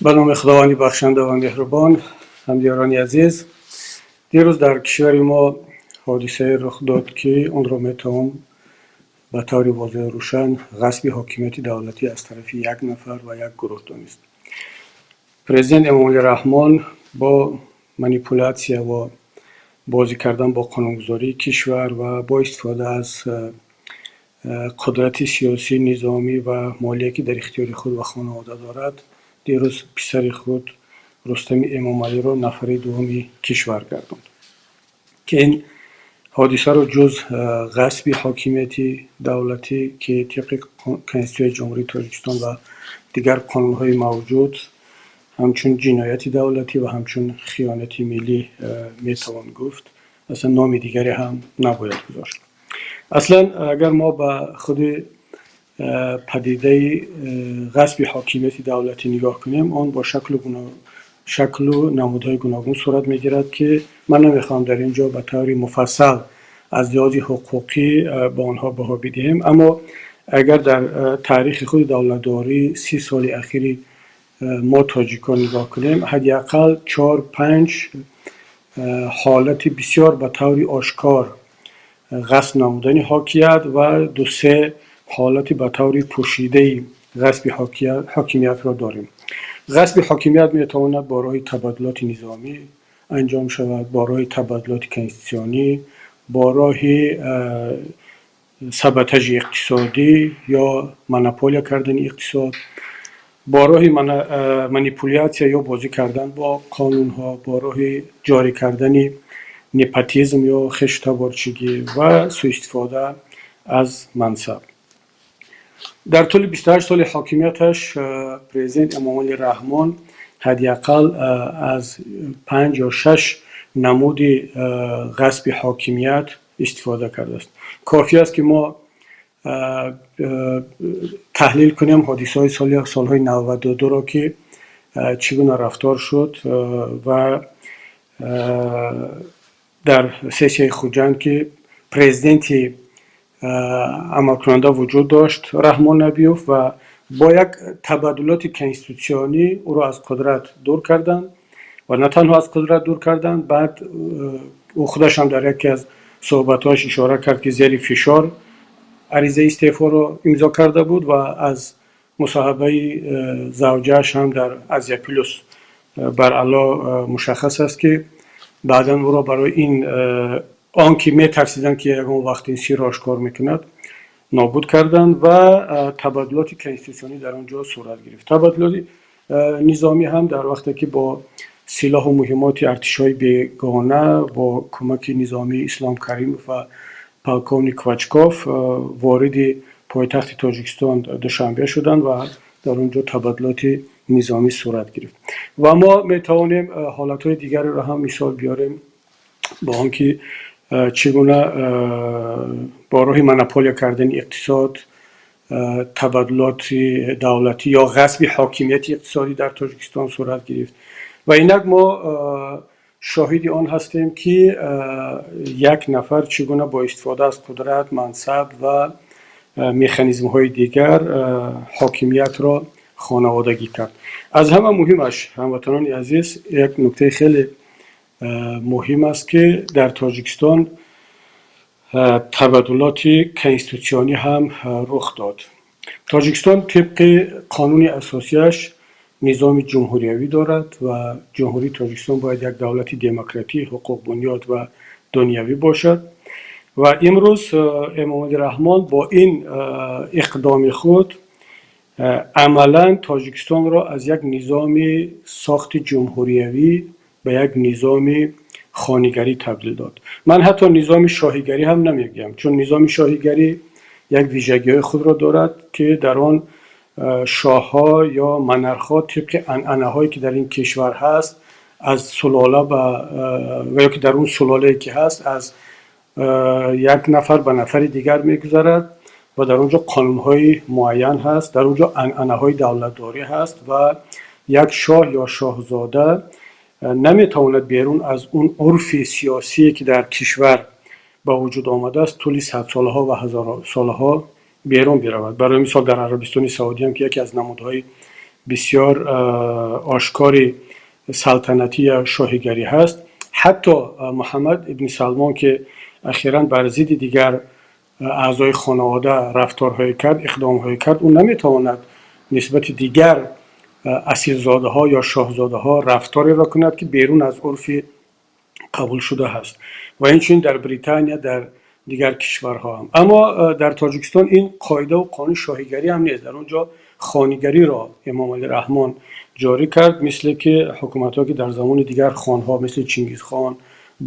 Ба номи Худованди бахшанда ва меҳрубон. Ҳамдиёрони азиз, дирӯз дар кишвари мо ҳодисае рух дод, ки онро метавон ба таври возеҳу рӯшан ғасби ҳокимияти давлатӣ аз тарафи як нафар ва як гурӯҳ донист. Президент Эмомалӣ Раҳмон бо манипулятсия ва бозӣ кардан бо қонунгузории кишвар ва бо истифода аз қудрати сиёсӣ, низомӣ ва молие, ки дар ихтиёри худ ва хонавода дорад, дирӯз писари худ Рустами Эмомалиро нафари дуввуми кишвар гардонд, ки ин ҳодисаро ҷуз ғасби ҳокимияти давлатӣ, ки тибқи Конститутсияи Ҷумҳурии Тоҷикистон ва дигар қонунҳои мавҷуд ҳамчун ҷинояти давлатӣ ва ҳамчун хиёнати миллӣ метавон гуфт, аслан номи дигаре ҳам набояд гузошт. Аслан агар мо ба худи падидаи ғасби ҳокимияти давлатӣ нигоҳ кунем, он бо шаклу намудҳои гуногун сурат мегирад, ки ман намехоҳам дар ин ҷо ба таври муфассал аз лиҳози ҳуқуқӣ ба онҳо баҳо бидиҳем. Аммо агар дар таърихи худи давлатдории 30 соли ахири мо тоҷикон нигоҳ кунем, ҳадди ақал чор панҷ ҳолати бисёр ба таври ошкор ғасб намудани ҳокият ва ду-се ҳолати ба таври пӯшидаи ғасби ҳокимиятро дорем. Ғасби ҳокимият метавонад бо роҳи табаддулоти низомӣ анҷом шавад, бо роҳи табаддулоти конститутсионӣ, бо роҳи саботажи иқтисодӣ ё монополия кардани иқтисод, бо роҳи манипулятсия ё бозӣ кардан бо қонунҳо, бо роҳи ҷорӣ кардани непотизм ё хешу-таборчигӣ ва сӯистифода аз мансаб. Дар тӯли 28 соли ҳокимияташ президент Эмомалӣ Раҳмон ҳадди ақал аз панҷ ё шаш намуди ғасби ҳокимият истифода кардааст. Кофӣ аст, ки мо таҳлил кунем ҳодисаҳои солҳои 92-ро, ки чӣ гуна рафтор шуд ва дар сессияи Хуҷанд, ки президенти амалкунанда вуҷуд дошт, Раҳмон Набиёв, ва бо як табаддулоти конститутсионӣ ӯро аз қудрат дур карданд ва на танҳо аз қудрат дур карданд, баъд ӯ худашам дар яке аз суҳбатҳояш ишора кард, ки зери фишор аризаи истеъфоро имзо карда буд, ва аз мусоҳибаи завҷааш ҳам дар Азия Плюс баръало мушаххас аст, ки баъдан ӯро барои ин он ки метарсиданд, ки ягон вақт ин сирро ошкор мекунад, нобуд карданд ва табаддулоти конститутсионӣ дар он ҷо сурат гирифт. Табаддулоти низомӣ ҳам дар вақте ки бо силоҳу муҳиммоти артишҳои бегона, бо кӯмаки низомии Ислом Каримов ва полковник Квачков вориди пойтахти Тоҷикистон Душанбе шуданд ва дар он ҷо табаддулоти низомӣ сурат гирифт. Ва мо метавонем ҳолатҳои дигареро ҳам мисол биёрем бо он ки чӣ гуна бо роҳи монополия кардани иқтисод табаддулоти давлатӣ ё ғасби ҳокимияти иқтисодӣ дар Тоҷикистон сурат гирифт. Ва инак мо шоҳиди он ҳастем, ки як нафар чӣ гуна бо истифода аз қудрат, мансаб ва механизмҳои дигар ҳокимиятро хонаводагӣ кард. Аз ҳама муҳимаш, ҳамватанони азиз, як нуктаи хеле муҳим аст, ки дар Тоҷикистон табаддулоти конститутсионӣ ҳам рух дод. Тоҷикистон тибқи қонуни асосияш низоми ҷумҳуриявӣ дорад ва Ҷумҳурии Тоҷикистон бояд як давлати демократӣ, ҳуқуқбунёд ва дунявӣ бошад. Ва имрӯз Эмомалӣ Раҳмон бо ин иқдоми худ амалан Тоҷикистонро аз як низоми сохти ҷумҳуриявӣ ба як низоми хонигарӣ табдил дод. Ман ҳатто низоми шоҳигарӣ ҳам намегӯям, чун низоми шоҳигарӣ як вижагиҳои худро дорад, ки дар он шоҳҳо ё монархҳо тибқи анъанаҳое, ки дар ин кишвар ҳаст, аз сулола ба ва ё ки дар он сулолае ки ҳаст, аз як нафар ба нафари дигар мегузарад ва дар он ҷо қонунҳои муайян ҳаст, дар он ҷо анъанаҳои давлатдорӣ ҳаст ва як шоҳ ё шоҳзода наметавонад берун аз он урфи сиёсие, ки дар кишвар ба вуҷуд омадааст, тӯли садсолаҳо ва ҳазорсолаҳо берун биравад. Барои мисол, дар Арабистони Саудиам, ки яке аз намудҳои бисёр ошкори салтанатӣ ё шоҳигарӣ ҳаст. Ҳатто Муҳаммад ибни Салмон, ки ахиран бар зидди дигар аъзои хонавода рафторҳое кард, иқдомҳое кард, ӯ наметавонад нисбати дигар асилзодаҳо ё шоҳзодаҳо рафтореро кунад, ки берун аз урфи қабулшуда ҳаст, ва инчунин дар Британия, дар дигар кишварҳо ҳам. Аммо дар Тоҷикистон ин қоидаву қонуни шоҳигарӣ ҳам нест. Дар он ҷо хонигариро Эмомалӣ Раҳмон ҷорӣ кард, мисле ки ҳукуматҳо, ки дар замони дигар хонҳо, мисли Чингизхон,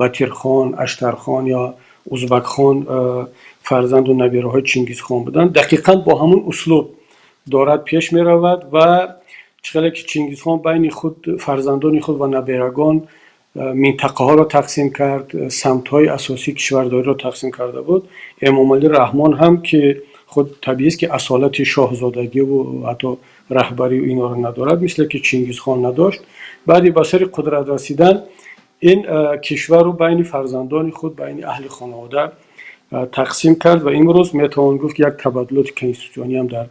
Батирхон, Аштархон ё Узбакхон, фарзанду набираҳои Чингизхон буданд, дақиқан бо ҳамун услуб дорад пеш меравад. Ва чӣ хеле ки Чингизхон байни худ, фарзандони худ ва набирагон минтақаҳоро тақсим кард, самтҳои асосии кишвардориро тақсим карда буд, Эмомалӣ Раҳмон ҳам, ки худ табиист, ки асолати шоҳзодагиву ҳатто раҳбарию инҳоро надорад, мисле ки Чингизхон надошт, баъди ба сари қудрат расидан ин кишварро байни фарзандони худ, байни аҳли хонавода тақсим кард. Ва имрӯз метавон гуфт, ки як табаддулоти конститутсионӣ ҳам дар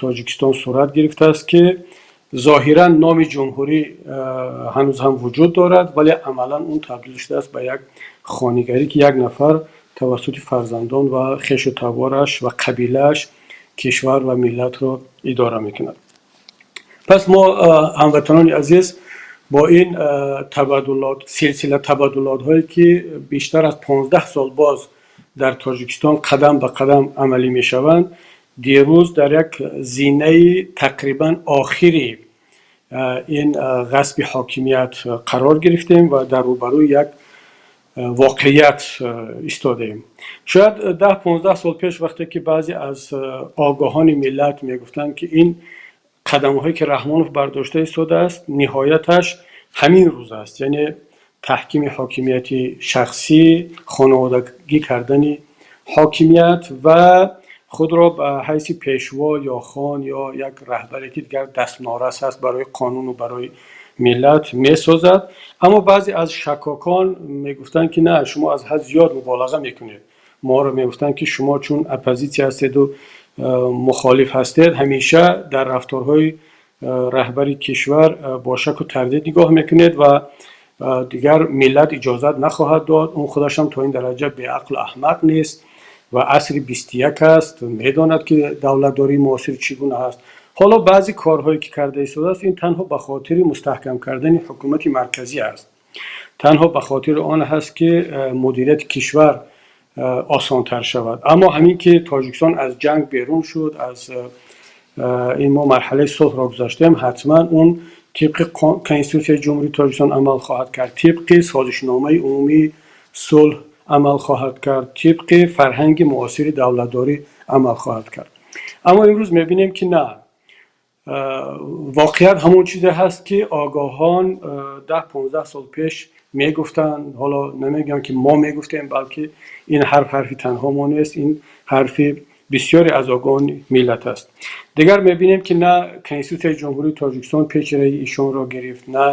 Тоҷикистон сурат гирифтааст, ки зоҳиран номи ҷумҳурӣ ҳанӯз ҳам вуҷуд дорад, вале амалан он табдил шудааст ба як хонигарӣ, ки як нафар тавассути фарзандон ва хешу табораш ва қабилааш кишвар ва миллатро идора мекунад. Пас мо, ҳамватанони азиз, бо ин табаддулот, силсила табаддулотҳое, ки бештар аз 15 сол боз дар Тоҷикистон қадам ба қадам амалӣ мешаванд, дирӯз дар як зинаи тақрибан охири ин ғасби ҳокимият қарор гирифтем ва дар рӯбарӯи як воқеият истодаем. Шояд 10-15 сол пеш, вақте ки баъзе аз огоҳони миллат мегуфтанд, ки ин қадамҳое, ки Раҳмонов бардошта истодааст, ниҳояташ ҳамин рӯз аст, яъне таҳкими ҳокимияти шахсӣ, хонаводагӣ кардани ҳокимият ва худро ба ҳайси пешво ё хон ё як раҳбаре, ки дигар дастнорас аст барои қонуну барои миллат, месозад, аммо баъзе аз шаккокон мегуфтанд, ки на, шумо аз ҳад зиёд муболиға мекунед. Моро мегуфтанд, ки шумо чун оппозитсия ҳастеду мухолиф ҳастед, ҳамеша дар рафторҳои раҳбари кишвар бо шаку тардид нигоҳ мекунед ва дигар миллат иҷозат нахоҳад дод. Он худашам то ин дараҷа беақлу аҳмақ нест ва асри 21 аст, медонад, ки давлатдории муосир чӣ гуна аст. Ҳоло баъзе корҳое, ки карда истодааст, ин танҳо ба хотири мустаҳкам кардани ҳукумати марказӣ аст, танҳо ба хотири он ҳаст, ки мудирияти кишвар осонтар шавад. Аммо ҳамин ки Тоҷикистон аз ҷанг берун шуд, аз ин мо марҳалаи сулҳро гузаштем, ҳатман он тибқи Конститутсияи Ҷумҳурии Тоҷикистон амал хоҳад кард, тибқи Созишномаи умумии сулҳ амал хоҳад кард, тибқи фарҳанги муосири давлатдорӣ амал хоҳад кард. Аммо имрӯз мебинем, ки на, воқеият ҳамон чизе ҳаст, ки огоҳон 10-15 сол пеш мегуфтанд. Ҳоло намегӯям, ки мо мегуфтем, балки ин ҳарф ҳарфи танҳо мо нест, ин ҳарфи бисёре аз огоҳони миллат аст. Дигар мебинем, ки на Конститутсияи Ҷумҳурии Тоҷикистон пеши раҳи ишонро гирифт, на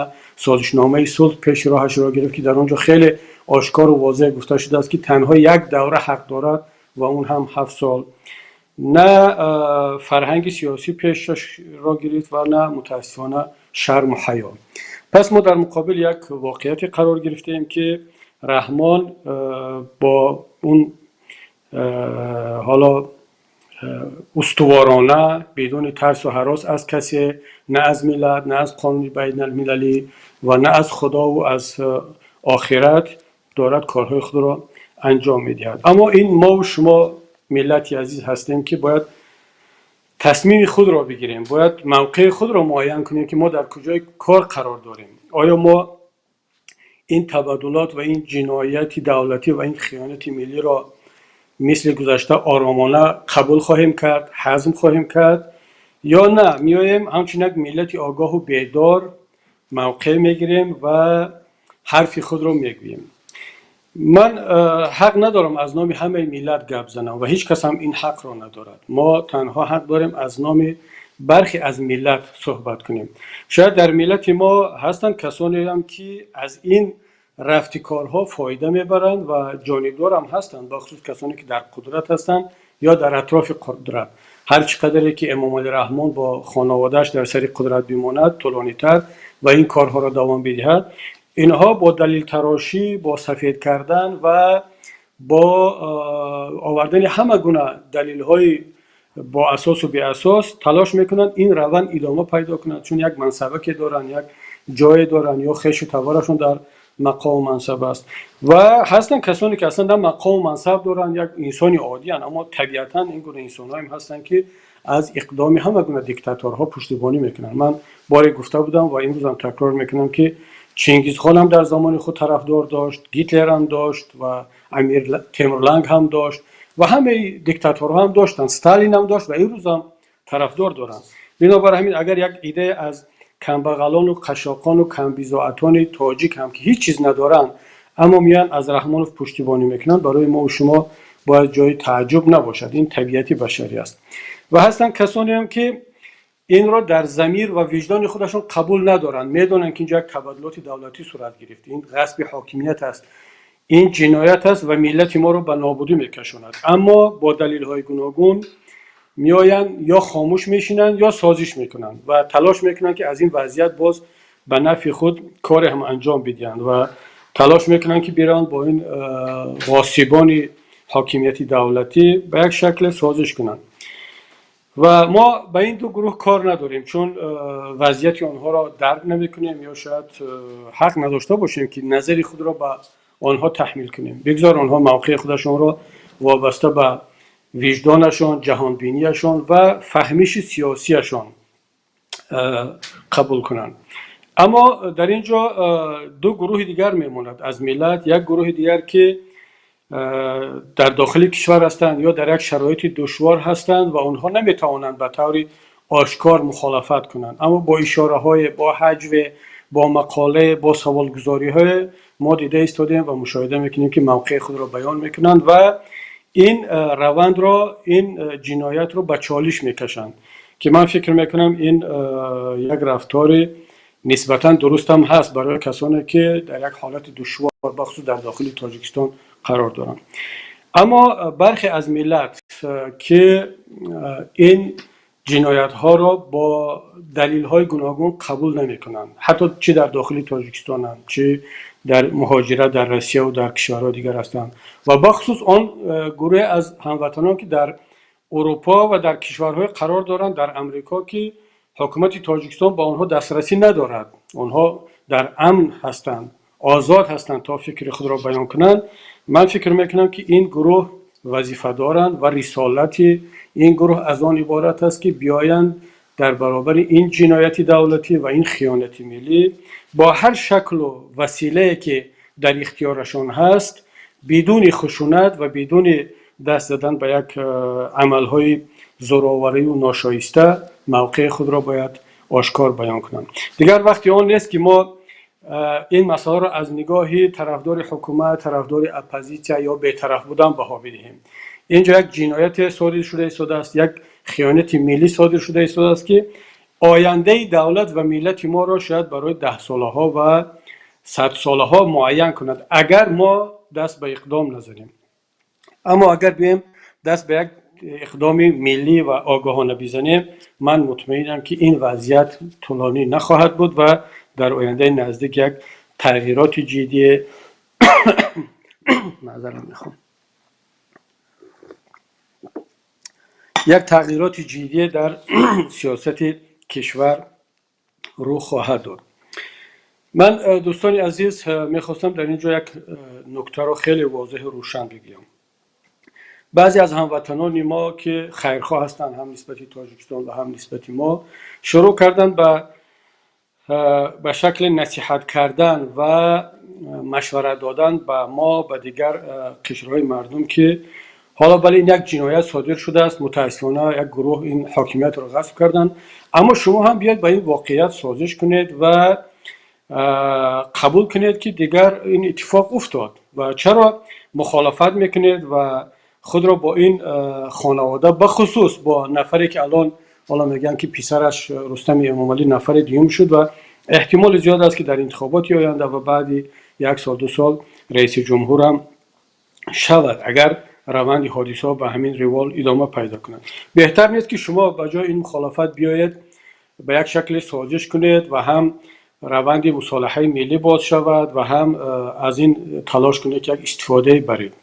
Созишномаи сулҳ пеши роҳашро гирифт, ки дар он ҷо хеле ошкору возеҳ гуфта шудааст, ки танҳо як давра ҳақ дорад ва он ҳам 7 сол, на фарҳанги сиёсӣ пешашро гирифт ва на, мутаассифона, шарму ҳаё. Пас мо дар муқобил як воқеияте қарор гирифтаем, ки Раҳмон бо он ҳоло устуворона, бидуни тарсу ҳарос аз касе, на аз миллат, на аз қонуни байналмилалӣ ва на аз Худову аз охират, дорад корҳои худро анҷом медиҳад. Аммо ин мову шумо, миллати азиз, ҳастем, ки бояд тасмими худро бигирем, бояд мавқеи худро муайян кунем, ки мо дар куҷои кор қарор дорем. Оё мо ин табаддулот ва ин ҷинояти давлатӣ ва ин хиёнати миллиро мисли гузашта оромона қабул хоҳем кард, ҳазм хоҳем кард, ё на, меоем, ҳамчун як миллати огоҳу бедор мавқеъ мегирем ва ҳарфи худро мегӯем? Ман ҳақ надорам аз номи ҳамаи миллат гап занам ва ҳеҷ кас ҳам ин ҳақро надорад. Мо танҳо ҳақ дорем аз номи бархе аз миллат суҳбат кунем. Шояд дар миллати мо ҳастанд касонеам, ки аз ин рафти корҳо фоида мебаранд ва ҷонибдорам ҳастанд, бахусус касоне, ки дар қудрат ҳастанд ё дар атрофи қудрат. Ҳар чӣ қадаре ки Эмомалӣ Раҳмон бо хонаводааш дар сари қудрат бимонад тӯлонитар ва ин корҳоро давом бидиҳад, инҳо бо далилтарошӣ, бо сафед кардан ва бо овардани ҳама гуна далилҳои бо асосу беасос талош мекунанд, ин раванд идома пайдо кунад, чун як мансабаке доранд, як ҷое доранд ё хешу таборашон дар мақому мансаб аст. Ва ҳастанд касоне, ки аслан на мақому мансаб доранд, як инсони оддиянд, аммо табиатан ин гуна инсонҳоем ҳастанд, ки аз иқдоми ҳама гуна диктаторҳо пуштибонӣ мекунанд. Ман боре гуфта будам ва имрӯзам такрор мекунам, ки Чингизхон ҳам дар замони худ тарафдор дошт, Гитлер ҳам дошт ва Амир Темурланг ҳам дошт ва ҳамаи диктаторҳо ҳам доштанд, Сталин ҳам дошт ва имрӯз ҳам тарафдор доранд. Бинобар ҳамин, агар як идея аз камбағалону қашоқону камбизоатони тоҷик ҳам, ки ҳеҷ чиз надоранд, аммо меянд, аз Раҳмонов пуштибонӣ мекунанд, барои мову шумо бояд ҷои тааҷҷуб набошад. Ин табиати башарӣ аст. Ва ҳастанд касонеам, ки инро дар замир ва виҷдони худашон қабул надоранд, медонанд, ки инҷо як табаддулоти давлатӣ сурат гирифт, ин ғасби ҳокимият аст, ин ҷиноят аст ва миллати моро ба нобудӣ мекашонад, аммо бо далилҳои гуногун меоянд, ё хомӯш мешинанд, ё созиш мекунанд ва талош мекунанд, ки аз ин вазъият боз ба нафъи худ коре ҳам анҷом бидиҳанд ва талош мекунанд, ки бираванд, бо ин ғосибони ҳокимияти давлатӣ ба як шакле созиш кунанд. Ва мо ба ин ду гурӯҳ кор надорем, чун вазъияти онҳоро дарк намекунем ё шояд ҳақ надошта бошем, ки назари худро ба онҳо таҳмил кунем. Бигзор онҳо мавқеи худашонро вобаста ба виҷдонашон, ҷаҳонбинияшон ва фаҳмиши сиёсияшон қабул кунанд. Аммо дар ин ҷо ду гурӯҳи дигар мемонад аз миллат. Як гурӯҳи дигар, ки дар дохили кишвар ҳастанд ё дар як шароити душвор ҳастанд ва онҳо наметавонанд ба таври ошкор мухолафат кунанд, аммо бо ишораҳое, бо ҳаҷве, бо мақоле, бо саволгузориҳое мо дида истодем ва мушоҳида мекунем, ки мавқеи худро баён мекунанд ва ин равандро, ин ҷиноятро ба чолиш мекашанд, ки ман фикр мекунам, ин як рафтори нисбатан дурустам ҳаст барои касоне, ки дар як ҳолати душвор, бахусус дар дохили Тоҷикистон, қарор доранд. Аммо бархе аз миллат, ки ин ҷиноятҳоро бо далилҳои гуногун қабул намекунанд, ҳатто чӣ дар дохили Тоҷикистонанд, чӣ дар муҳоҷират дар Россияву дар кишварҳои дигар ҳастанд, ва бахусус он гурӯҳе аз ҳамватанон, ки дар Урупо ва дар кишварҳое қарор доранд, дар Амрико, ки ҳукумати Тоҷикистон ба онҳо дастрасӣ надорад, онҳо дар амн ҳастанд, озод ҳастанд то фикри худро баён кунанд, ман фикр мекунам, ки ин гурӯҳ вазифа доранд ва рисолати ин гурӯҳ аз он иборат аст, ки биёянд, дар баробари ин ҷинояти давлатӣ ва ин хиёнати миллӣ бо ҳар шаклу василае, ки дар ихтиёрашон ҳаст, бидуни хушунат ва бидуни даст задан ба як амалҳои зӯроварию ношоиста, мавқеи худро бояд ошкор баён кунанд. Дигар вақти он нест, ки мо ин масъаларо аз нигоҳи тарафдори ҳукумат, тарафдори оппозитсия ё бетараф будан баҳо бидиҳем. Инҷо як ҷинояте содир шуда истодааст, як хиёнати миллӣ содир шуда истодааст, ки ояндаи давлат ва миллати моро шояд барои даҳсолаҳо ва садсолаҳо муайян кунад, агар мо даст ба иқдом назанем. Аммо агар биёем, даст ба як иқдоми миллӣ ва огоҳона бизанем, ман мутмаинам, ки ин вазъият тӯлонӣ нахоҳад буд ва дар ояндаи наздик як тағйироти ҷиддие, маъзарат мехоҳам, як тағйироти ҷиддие дар сиёсати кишвар рӯ хоҳад дод. Ман, дӯстони азиз, мехостам дар ин ҷо як нуктаро хеле возеҳу рӯшан бигӯям. Баъзе аз ҳамватанони мо, ки хайрхоҳ ҳастанд ҳам нисбати Тоҷикистон ва ҳам нисбати мо, шурӯъ карданд ба шакли насиҳат кардан ва машварат додан ба мо, ба дигар қишрҳои мардум, ки ҳоло бале, ин як ҷиноят содир шудааст, мутаассифона як гурӯҳ ин ҳокимиятро ғасб карданд, аммо шумо ҳам биёед, ба ин воқеият созиш кунед ва қабул кунед, ки дигар ин иттифоқ уфтод ва чаро мухолафат мекунед ва худро бо ин хонавода, бахусус бо нафаре, ки алон ҳоло мегӯянд, ки писараш Рустами Эмомалӣ нафари дуюм шуд ва эҳтимоли зиёд аст, ки дар интихоботи оянда ва баъди як сол, 2 сол раиси ҷумҳурам шавад, агар раванди ҳодисаҳо ба ҳамин ривол идома пайдо кунад. Беҳтар нест, ки шумо ба ҷои ин мухолифат биёед, ба як шакле созиш кунед ва ҳам раванди мусолиҳаи миллӣ боз шавад ва ҳам аз ин талош кунед, ки як истифодае баред?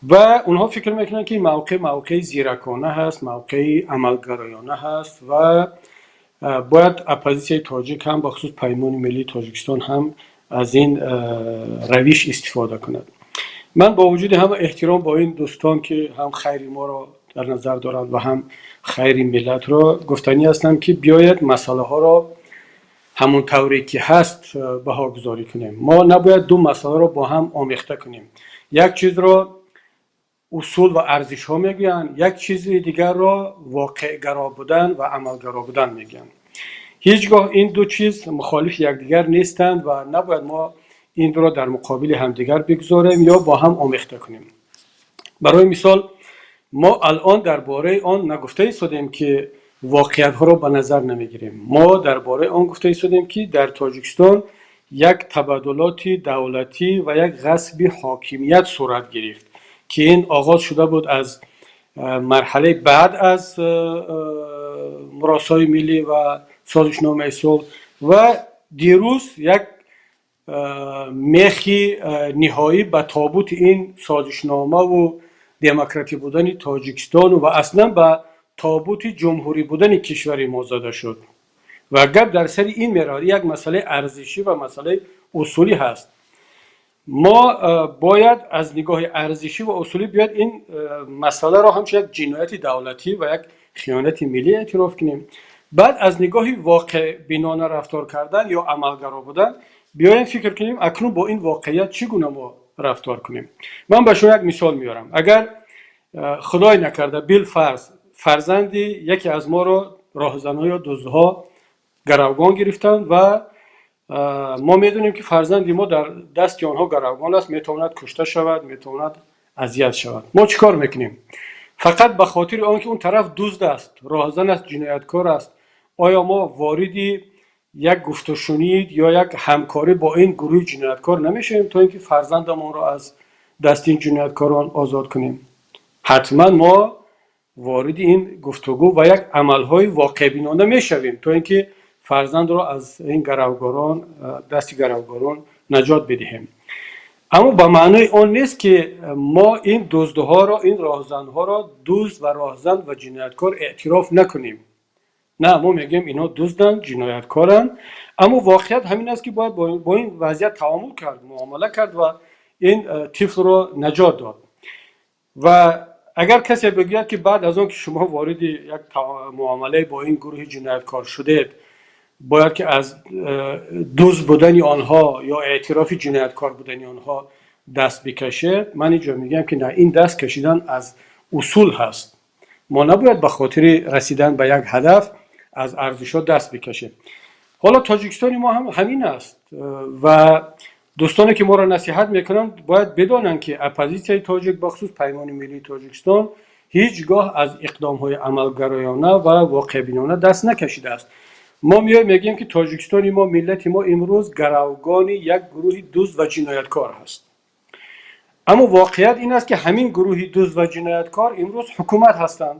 Ва онҳо фикр мекунанд, ки ин мавқеъ мавқеи зиракона ҳаст, мавқеи амалгароёна ҳаст ва бояд оппозитсияи тоҷик ҳам, бахусус Паймони миллии Тоҷикистон ҳам, аз ин равиш истифода кунад. Ман бо вуҷуди ҳама эҳтиром бо ин дӯстон, ки ҳам хайри моро дар назар доранд ва ҳам хайри миллатро, гуфтанӣ ҳастам, ки биёед, масъалаҳоро ҳамон тавре ки ҳаст баҳогузорӣ кунем. Мо набояд ду масъаларо бо ҳам омехта кунем. Як чизро усул ва арзишҳо мегӯянд, як чизи дигарро воқеъгаро будан ва амалгаро будан мегӯянд. Ҳеҷ гоҳ ин ду чиз мухолифи якдигар нестанд ва набояд мо ин дуро дар муқобили ҳамдигар бигузорем ё бо ҳам омехта кунем. Барои мисол, мо алон дар бораи он нагуфта истодем, ки воқеиятҳоро ба назар намегирем. Мо дар бораи он гуфта истодем, ки дар Тоҷикистон як табаддулоти давлатӣ ва як ғасби ҳокимият сурат гирифт, ки ин оғоз шуда буд аз марҳалаи баъд аз муросои миллӣ ва созишномаи сулҳ ва дирӯз як мехи ниҳоӣ ба тобути ин созишномаву демократӣ будани Тоҷикистону ва аслан ба тобути ҷумҳурӣ будани кишвари мо зада шуд. Ва гап дар сари ин меравад. Як масъалаи арзишӣ ва масъалаи усулӣ ҳаст. Мо бояд аз нигоҳи арзишӣ ва усулӣ биёяд ин масъаларо ҳамчун як ҷинояти давлатӣ ва як хиёнати миллӣ эътироф кунем. Баъд аз нигоҳи воқеъбинона рафтор кардан ё амалгаро будан биёем, фикр кунем, акнун бо ин воқеият чӣ гуна мо рафтор кунем. Ман ба шумо як мисол меорам. Агар, худой накарда, билфарз, фарзанди яке аз моро роҳзанҳо ё дуздҳо гаравгон гирифтанд ва мо медонем, ки фарзанди мо дар дасти онҳо гаравгон аст, метавонад кушта шавад, метавонад азият шавад. Мо чӣ кор мекунем? Фақат ба хотири он ки он тараф дузд аст, роҳзан аст, ҷинояткор аст, оё мо вориди як гуфтушунид ё як ҳамкорӣ бо ин гурӯҳи ҷинояткор намешавем, то ин ки фарзандамонро аз дасти ин ҷинояткорон озод кунем? Ҳатман мо вориди ин гуфтугӯ ва як амалҳои воқеъбинона мешавем, то ин ки фарзандро аз ин гаравгорон, дасти гаравгорон наҷот бидиҳем. Аммо ба маънои он нест, ки мо ин дуздҳоро, ин роҳзанҳоро дузд ва роҳзан ва ҷинояткор эътироф накунем. На, мо мегӯем, инҳо дузданд, ҷинояткоранд, аммо воқеият ҳамин аст, ки бояд бо ин вазъият таомул кард, муомала кард ва ин тифлро наҷот дод. Ва агар касе бигӯяд, ки баъд аз он ки шумо вориди як муомалае бо ин гурӯҳи ҷинояткор шудед, бояд ки аз дузд будани онҳо ё эътирофи ҷинояткор будани онҳо даст бикашед, ман инҷо мегӯям, ки на, ин даст кашидан аз усул ҳаст. Мо набояд ба хотири расидан ба як ҳадаф аз арзишҳо даст бикашем. Ҳоло Тоҷикистони мо ҳам ҳамин аст ва дӯстоне, ки моро насиҳат мекунанд, бояд бидонанд, ки оппозитсияи тоҷик, бахусус Паймони миллии Тоҷикистон, ҳеҷ гоҳ аз иқдомҳои амалгароёна ва воқеъбинона даст накашидааст. Мо меоем, мегӯем, ки Тоҷикистони мо, миллати мо имрӯз гаравгони як гурӯҳи дузд ва ҷинояткор ҳаст, аммо воқеият ин аст, ки ҳамин гурӯҳи дузд ва ҷинояткор имрӯз ҳукумат ҳастанд.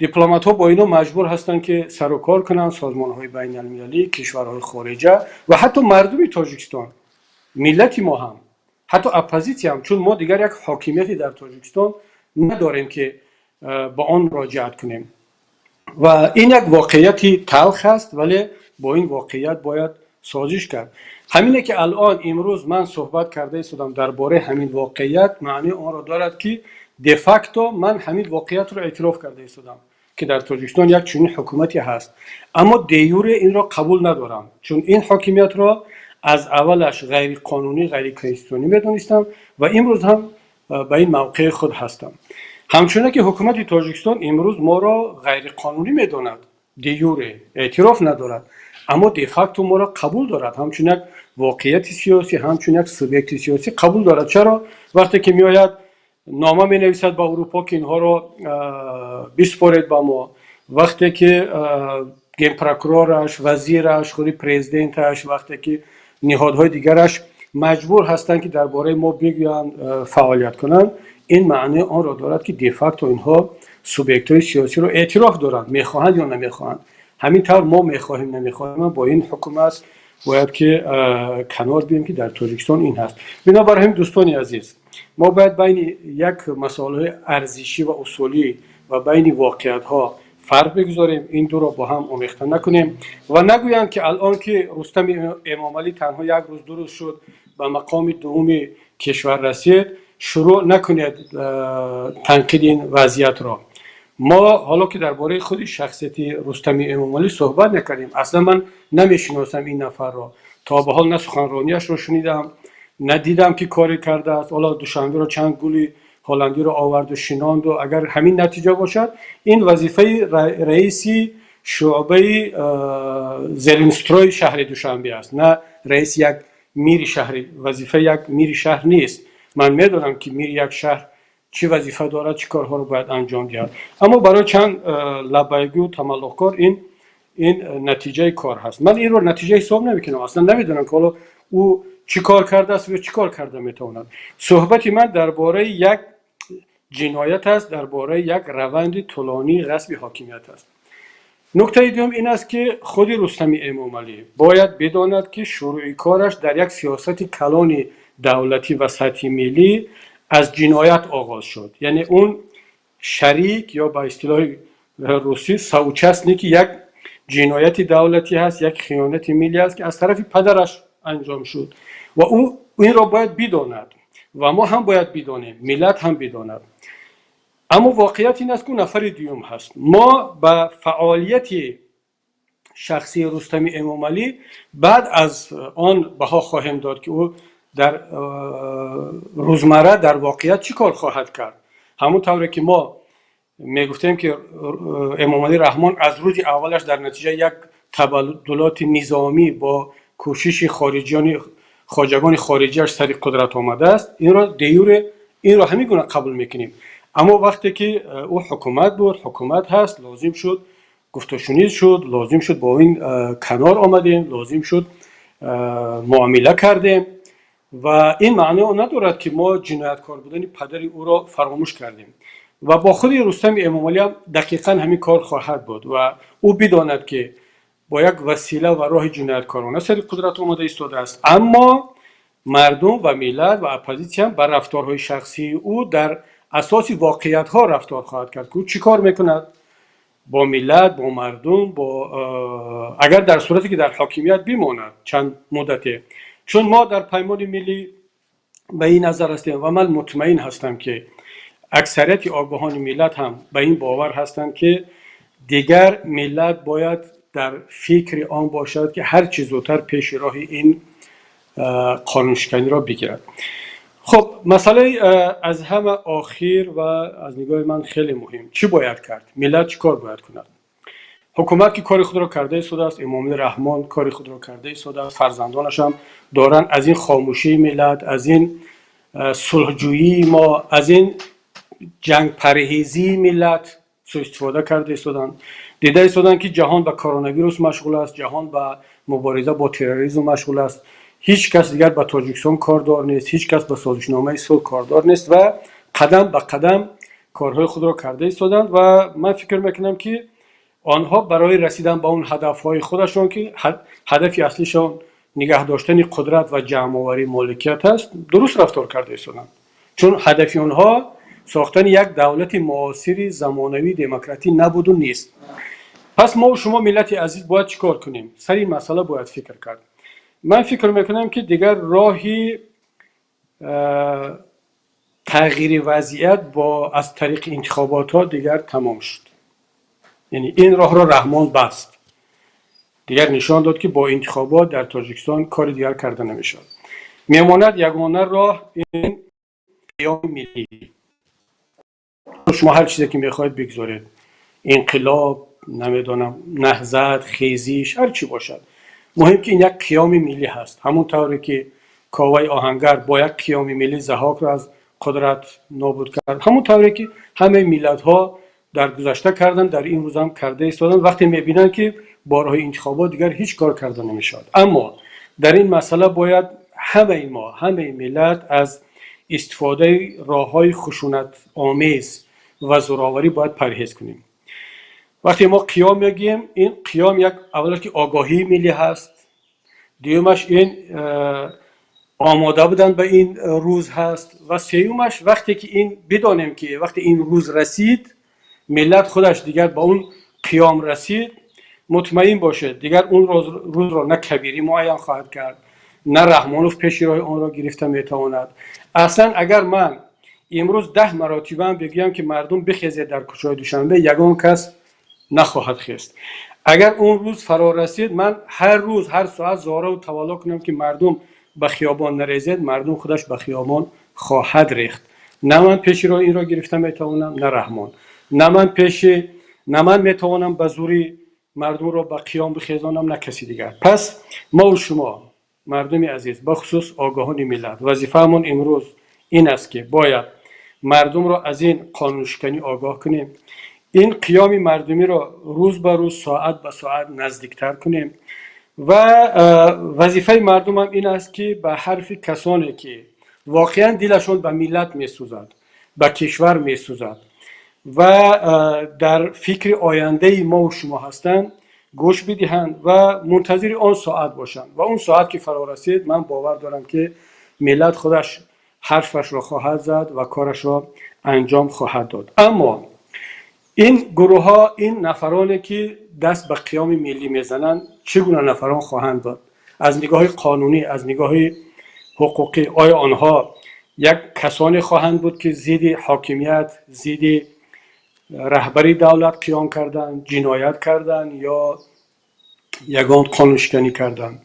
Дипломатҳо бо ино маҷбур ҳастанд, ки сару кор кунанд, созмонҳои байналмилалӣ, кишварҳои хориҷа ва ҳатто мардуми Тоҷикистон, миллати мо ҳам, ҳатто оппозитсия ҳам, чун мо дигар як ҳокимияте дар Тоҷикистон надорем, ки ба он муроҷиат кунем. Ва ин як воқеияти талх аст, вале бо ин воқеият бояд созиш кард. Ҳамине ки алон имрӯз ман суҳбат карда истодам дар бораи ҳамин воқеият, маънии онро дорад, ки де-факто ман ҳамин воқеиятро эътироф карда истодам, ки дар Тоҷикистон як чунин ҳукумате ҳаст, аммо де-юре инро қабул надорам, чун ин ҳокимиятро аз аввалаш ғайриқонунӣ, ғайриконститутсионӣ медонистам ва имрӯз ҳам ба ин мавқеи худ ҳастам. Ҳамчуне ки ҳукумати Тоҷикистон имрӯз моро ғайриқонунӣ медонад, де-юре эътироф надорад, аммо де-факто моро қабул дорад, ҳамчун як воқеияти сиёсӣ, ҳамчун як субъекти сиёсӣ қабул дорад. Чаро? Вақте ки меояд, нома менависад ба Аврупо, ки инҳоро биспоред ба мо, вақте ки генпрокурораш, вазираш, худи президенташ, вақте ки ниҳодҳои дигараш маҷбур ҳастанд, ки дар бораи мо бигӯянд, фаъолият кунанд, Ин маънии онро дорад, ки де-факто инҳо субъектҳои сиёсиро эътироф доранд, мехоҳанд ё намехоҳанд. Ҳамин тавр мо мехоҳем, намехоҳем, бо ин ҳукумат бояд ки канор бием, ки дар Тоҷикистон ин ҳаст. Бинобар ҳамин, дӯстони азиз, мо бояд байни як масоилаҳои арзишӣ ва усулӣ ва байни воқеиятҳо фарқ бигузорем, ин дуро бо ҳам омехта накунем ва нагӯянд, ки алон ки Рустами Эмомалӣ танҳо як рӯз, 2 рӯз шуд, ба мақоми дуюми кишвар расид, шурӯъ накунед танқиди ин вазъиятро. Мо ҳоло ки дар бораи худи шахсияти Рустами Эмомалӣ суҳбат накардем, аслан ман намешиносам ин нафарро, то ба ҳол на суханронияшро шунидам, на дидам, ки коре кардааст. Ҳоло Душанберо чанд гули ҳолландиро оварду шинонду, агар ҳамин натиҷа бошад, ин вазифаи раиси шуъбаи Зеленстрой шаҳри Душанбе аст, на раиси як мири шаҳри, вазифаи як мири шаҳр нест. Ман медонам, ки мири як шаҳр чӣ вазифа дорад, чӣ корҳоро бояд анҷом диҳад. Аммо барои чанд лаббайгӯ, тамаллуқкор ин натиҷаи кор ҳаст. Ман инро натиҷа ҳисоб намекунам, аслан намедонам, ки ҳоло ӯ чӣ кор кардааст ё чӣ кор карда метавонад. Суҳбати ман дар бораи як ҷиноят аст, дар бораи як раванди тӯлонии ғасби ҳокимият аст. Нуктаи дуюм ин аст, ки худи Рустами Эмомалӣ бояд бидонад, ки шурӯи кораш дар як сиёсати калони давлатӣ ва сатҳи миллӣ аз ҷиноят оғоз шуд, яъне он шарик ё ба истилоҳи русӣ соучастники як ҷинояти давлатӣ ҳаст, як хиёнати миллӣ аст, ки аз тарафи падараш анҷом шуд, ва ӯ инро бояд бидонад ва мо ҳам бояд бидонем, миллат ҳам бидонад. Аммо воқеият ин аст, ки ӯ нафари дуюм ҳаст. Мо ба фаъолияти шахсии Рустами Эмомалӣ баъд аз он баҳо хоҳем дод, ки ӯ дар рӯзмарра, дар воқеият чӣ кор хоҳад кард. Ҳамон тавре ки мо мегуфтем, ки Эмомалӣ Раҳмон аз рӯзи аввалаш дар натиҷаи як табаддулоти низомӣ бо кӯшиши хориҷиёни, хоҷагони хориҷиаш сари қудрат омадааст, инро де-юре инро ҳамин гуна қабул мекунем. Аммо вақте ки ӯ ҳукумат буд, ҳукумат ҳаст, лозим шуд, гуфтушунид шуд, лозим шуд, бо ин канор омадем, лозим шуд, муомила кардем. Ва ин маъно надорад, ки мо ҷинояткор будани падари ӯро фаромӯш кардем. Ва бо худи Рустами Эмомалӣ ҳам дақиқан ҳамин кор хоҳад буд ва ӯ бидонад, ки бо як васила ва роҳи ҷинояткорона сари қудрат омода истодааст, аммо мардум ва миллат ва оппозитсия ба рафторҳои шахсии ӯ дар асоси воқеиятҳо рафтор хоҳад кард, ки ӯ чӣ кор мекунад бо миллат, бо мардум, бо агар дар сурате ки дар ҳокимият бимонад чанд муддате. Чун мо дар Паймони Миллӣ ба ин назар ҳастем ва ман мутмаин ҳастам, ки аксарияти огоҳони миллат ҳам ба ин бовар ҳастанд, ки дигар миллат бояд дар фикри он бошад, ки ҳар чӣ зудтар пеши роҳи ин қонуншиканиро бигирад. Хуб, масъалаи аз ҳама охир ва аз нигоҳи ман хеле муҳим: чӣ бояд кард, миллат чӣ кор бояд кунад? Ҳукумат ки кори худро карда истодааст, Эмомалӣ Раҳмон кори худро карда истодааст, фарзандонашам доранд аз ин хомӯшии миллат, аз ин сулҳҷӯии мо, аз ин ҷангпарҳезии миллат суистифода карда истоданд. Дида истоданд, ки ҷаҳон ба коронавирус машғул аст, ҷаҳон ба мубориза бо терроризм машғул аст, ҳеҷ кас дигар ба Тоҷикистон кордор нест, ҳеҷ кас ба созишномаи сулҳ кордор нест ва қадам ба қадам корҳои худро карда истоданд. Ва ман фикр мекунам, ки онҳо барои расидан ба он ҳадафҳои худашон, ки ҳадафи аслишон нигаҳ доштани қудрат ва ҷамъоварии моликият аст, дуруст рафтор карда истоданд, чун ҳадафи онҳо сохтани як давлати муосири замонавии демократӣ набуду нест. Пас мо шумо, миллати азиз, бояд чӣ кор кунем? Сари ин масъала бояд фикр кард. Ман фикр мекунам, ки дигар роҳи тағйири вазъият бо аз тариқи интихоботҳо дигар тамом шуд, яъне ин роҳро Раҳмон баст, дигар нишон дод, ки бо интихобот дар Тоҷикистон кори дигар карда намешавад. Мемонад ягона роҳ — ин қиёми миллӣ. Шумо ҳар чизе ки мехоҳед бигзоред, инқилоб, намедонам, наҳзат, хезиш, ҳар чӣ бошад, муҳим ки ин як қиёми миллӣ ҳаст. Ҳамон тавре ки Коваи Оҳангар бо як қиёми миллӣ Заҳокро аз қудрат нобуд кард, ҳамон тавре ки ҳамаи миллатҳо дар гузашта карданд, дар ин рӯзам карда истоданд, вақте мебинанд, ки бо роҳи интихобот дигар ҳеҷ кор карда намешавад. Аммо дар ин масъала бояд ҳамаи мо, ҳамаи миллат аз истифодаи роҳҳои хушунатомез ва зӯроварӣ бояд парҳез кунем. Вақте мо қиём мегӯем, ин қиём як аввалаш ки огоҳии миллӣ ҳаст, дуюмаш ин омода будан ба ин рӯз ҳаст ва сеюмаш вақте ки ин бидонем, ки вақте ин рӯз расид, миллат худаш дигар ба он қиём расид, мутмаин бошед, дигар он рӯзро на Кабирӣ муайян хоҳад кард, на Раҳмонов пеши роҳи онро гирифта метавонад. Аслан агар ман имрӯз 10 маротибаам бигӯям, ки мардум бихезед дар кӯчаҳои Душанбе, ягон кас нахоҳад хест. Агар он рӯз фаро расид, ман ҳар рӯз, ҳар соат зораву тавалло кунам, ки мардум ба хиёбон нарезед, мардум худаш ба хиёбон хоҳад рехт. На ман пеши роҳи инро гирифта метавонам, на Раҳмон, на ман метавонам ба зӯри мардумро ба қиём бихезонам, на каси дигар. Пас мову шумо, мардуми азиз, бахусус огоҳони миллат, вазифаамон имрӯз ин аст, ки бояд мардумро аз ин қонуншиканӣ огоҳ кунем, ин қиёми мардумиро рӯз ба рӯз, соат ба соат наздиктар кунем. Ва вазифаи мардумам ин аст, ки ба ҳарфи касоне, ки воқеан дилашон ба миллат месӯзад, ба кишвар месӯзад ва дар фикри ояндаи мову шумо ҳастанд, гӯш бидиҳанд ва мунтазири он соат бошанд. Ва он соат ки фаро расид, ман бовар дорам, ки миллат худаш ҳарфашро хоҳад зад ва корашро анҷом хоҳад дод. Аммо ин гурӯҳҳо, ин нафароне, ки даст ба қиёми миллӣ мезананд, чӣ гуна нафарон хоҳанд буд аз нигоҳи қонунӣ, аз нигоҳи ҳуқуқӣ? Оё онҳо як касоне хоҳанд буд, ки зидди ҳокимият, зидди раҳбари давлат қиём карданд, ҷиноят карданд ё ягон қонуншиканӣ карданд,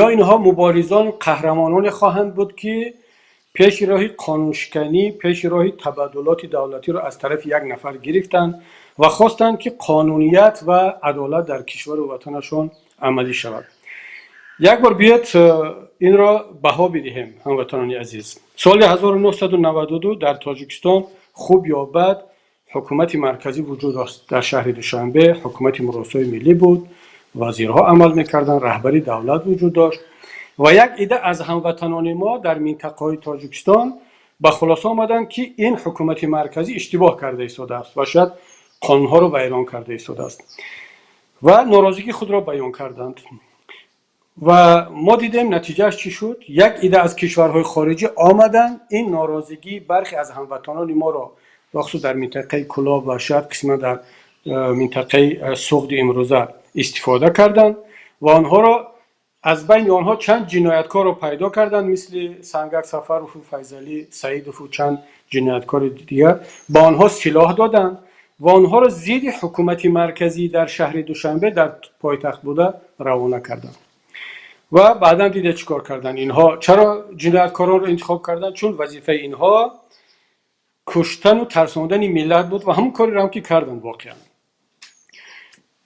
ё инҳо муборизону қаҳрамононе хоҳанд буд, ки пеши роҳи қонуншиканӣ, пеши роҳи табаддулоти давлатиро аз тарафи як нафар гирифтанд ва хостанд, ки қонуният ва адолат дар кишвару ватанашон амалӣ шавад? Як бор биёед инро баҳо бидиҳем, ҳамватанони азиз. Соли 1992 дар Тоҷикистон, хуб ё бад, ҳукумати марказӣ вуҷуд дошт. Дар шаҳри Душанбе ҳукумати муросои миллӣ буд, вазирҳо амал мекарданд, раҳбари давлат вуҷуд дошт. Ва як ида аз ҳамватанони мо дар минтақаҳои Тоҷикистон ба хулоса омаданд, ки ин ҳукумати марказӣ иштибоҳ карда истодааст ва шояд қонунҳоро вайрон карда истодааст, ва норозигии худро баён карданд. Ва мо дидем, натиҷааш чӣ шуд. Як ида аз кишварҳои хориҷӣ омаданд, ин норозигии бархе аз ҳамватанони моро, бахусус дар минтақаи Кӯлоб ва шояд қисман дар минтақаи Суғди имрӯза, истифода карданд ва онҳоро, аз байни онҳо чанд ҷинояткорро пайдо карданд, мисли Сангак Сафарову Файзалӣ Саидову чанд ҷинояткори дигар, ба онҳо силоҳ доданд ва онҳоро зидди ҳукумати марказӣ дар шаҳри Душанбе, дар пойтахт буда, равона карданд. Ва баъдан диде, чӣ кор карданд инҳо. Чаро ҷинояткоронро интихоб карданд? Чун вазифаи инҳо куштану тарсондани миллат буд ва ҳамон кореро ҳам ки карданд воқеан.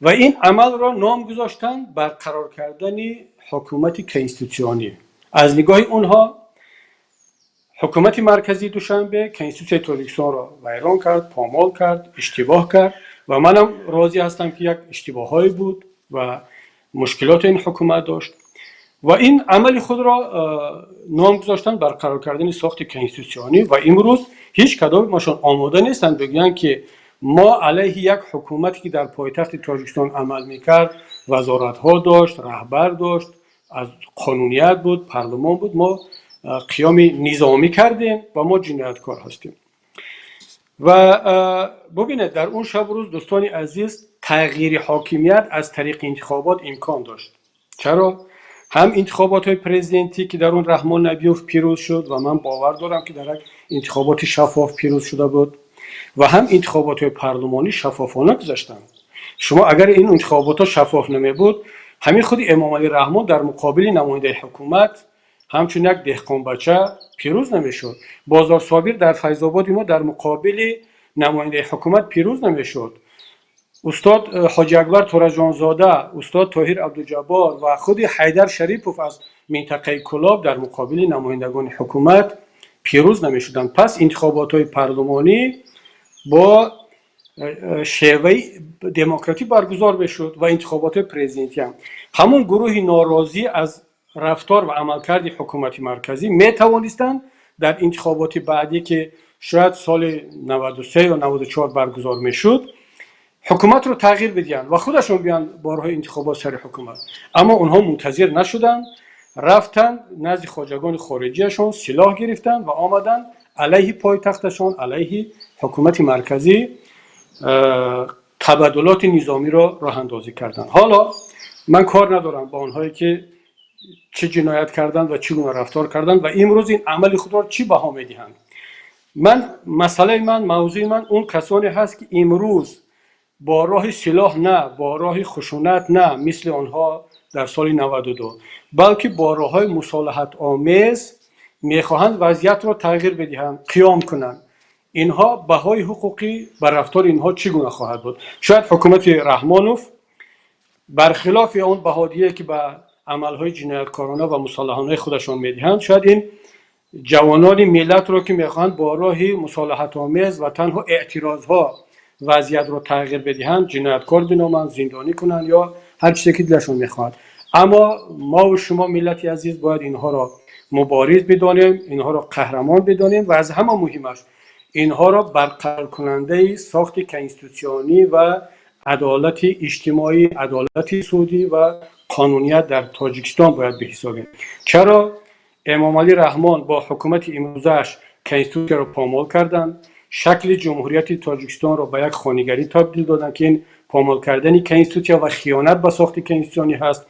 Ва ин амалро ном гузоштанд барқарор кардани ҳукумати конститутсионӣ. Аз нигоҳи онҳо ҳукумати марказии Душанбе Конститутсияи Тоҷикистонро вайрон кард, помол кард, иштибоҳ кард. Ва манам розӣ ҳастам, ки як иштибоҳҳое буд ва мушкилоти ин ҳукумат дошт. Ва ин амали худро ном гузоштанд барқарор кардани сохти конститутсионӣ. Ва имрӯз ҳеҷ кадомашон омода нестанд бигӯянд, ки мо алайҳи як ҳукумате, ки дар пойтахти Тоҷикистон амал мекард, вазоратҳо дошт, раҳбар дошт, аз қонуният буд, парлумон буд, мо қиёми низомӣ кардем ва мо ҷинояткор ҳастем. Ва бубинед, дар он шабу рӯз, дӯстони азиз, тағйири ҳокимият аз тариқи интихобот имкон дошт. Чаро? Ҳам интихоботҳои президентӣ, ки дар он Раҳмон Набиёв пирӯз шуд, ва ман бовар дорам, ки дар як интихоботи шаффоф пирӯз шуда буд, ва ҳам интихоботҳои парлумонӣ шаффофона гузаштанд. Шумо агар ин интихоботҳо шаффоф намебуд, ҳамин худи Эмомалӣ Раҳмон дар муқобили намояндаи ҳукумат ҳамчун як деҳқонбача пирӯз намешуд. Бозор Собир дар Файзободи мо дар муқобили намояндаи ҳукумат пирӯз намешуд. Устод Ҳоҷи Акбар Тораҷонзода, устод Тоҳир Абдуҷаббор ва худи Ҳайдар Шарипов аз минтақаи Кӯлоб дар муқобили намояндагони ҳукумат пирӯз намешуданд. Пас интихоботҳои парлумонӣ бо шеваи демократӣ баргузор мешуд ва интихоботҳои президентӣ ҳам. Ҳамон гурӯҳи норозӣ аз рафтор ва амалкарди ҳукумати марказӣ метавонистанд Дар интихоботи баъдӣ, ки шояд соли 93 ё 94 баргузор мешуд, ҳукуматро тағйир бидиҳанд ва худашон биёянд бо роҳи интихобот сари ҳукумат. Аммо онҳо мунтазир нашуданд, рафтанд назди хоҷагони хориҷиашон, силоҳ гирифтанд ва омаданд алайҳи пойтахташон, алайҳи ҳукумати марказӣ табаддулоти низомиро роҳандозӣ карданд. Ҳоло ман кор надорам ба онҳое, ки чӣ ҷиноят карданд ва чӣ гуна рафтор карданд ва имрӯз ин амали худро чӣ баҳо медиҳанд. Ман масъалаи ман, мавзӯи ман он касоне ҳаст, ки имрӯз бо роҳи силоҳ на, бо роҳи хушунат на, мисли онҳо дар соли 92, балки бо роҳҳои мусолиҳатомез мехоҳанд вазъиятро тағйир бидиҳанд, қиём кунанд. Инҳо баҳои ҳуқуқӣ ба рафтори инҳо чӣ гуна хоҳад буд? Шояд ҳукумати Раҳмонов, бархилофи он баҳодие, ки ба амалҳои ҷинояткорона ва мусаллаҳонаи худашон медиҳанд, шояд ин ҷавонони миллатро, ки мехоҳанд бо роҳи мусолиҳатомез ва танҳо эътирозҳо вазъиятро тағйир бидиҳанд, ҷинояткор биноманд, зиндонӣ кунанд ё ҳар чизе, ки дилашон мехоҳад. Аммо мову шумо, миллати азиз, бояд инҳоро мубориз бидонем, инҳоро қаҳрамон бидонем ва аз ҳама муҳимаш инҳоро барқароркунандаи сохти конститутсионӣ ва адолати иҷтимоӣ, адолати судӣ ва қонуният дар Тоҷикистон бояд биҳисобем. Чаро Эмомалӣ Раҳмон бо ҳукумати имрӯзааш конститутсияро помол карданд, шакли Ҷумҳурияти Тоҷикистонро ба як хонигарӣ табдил доданд, ки ин помол кардани конститутсия ва хиёнат ба сохти конститутсионӣ ҳаст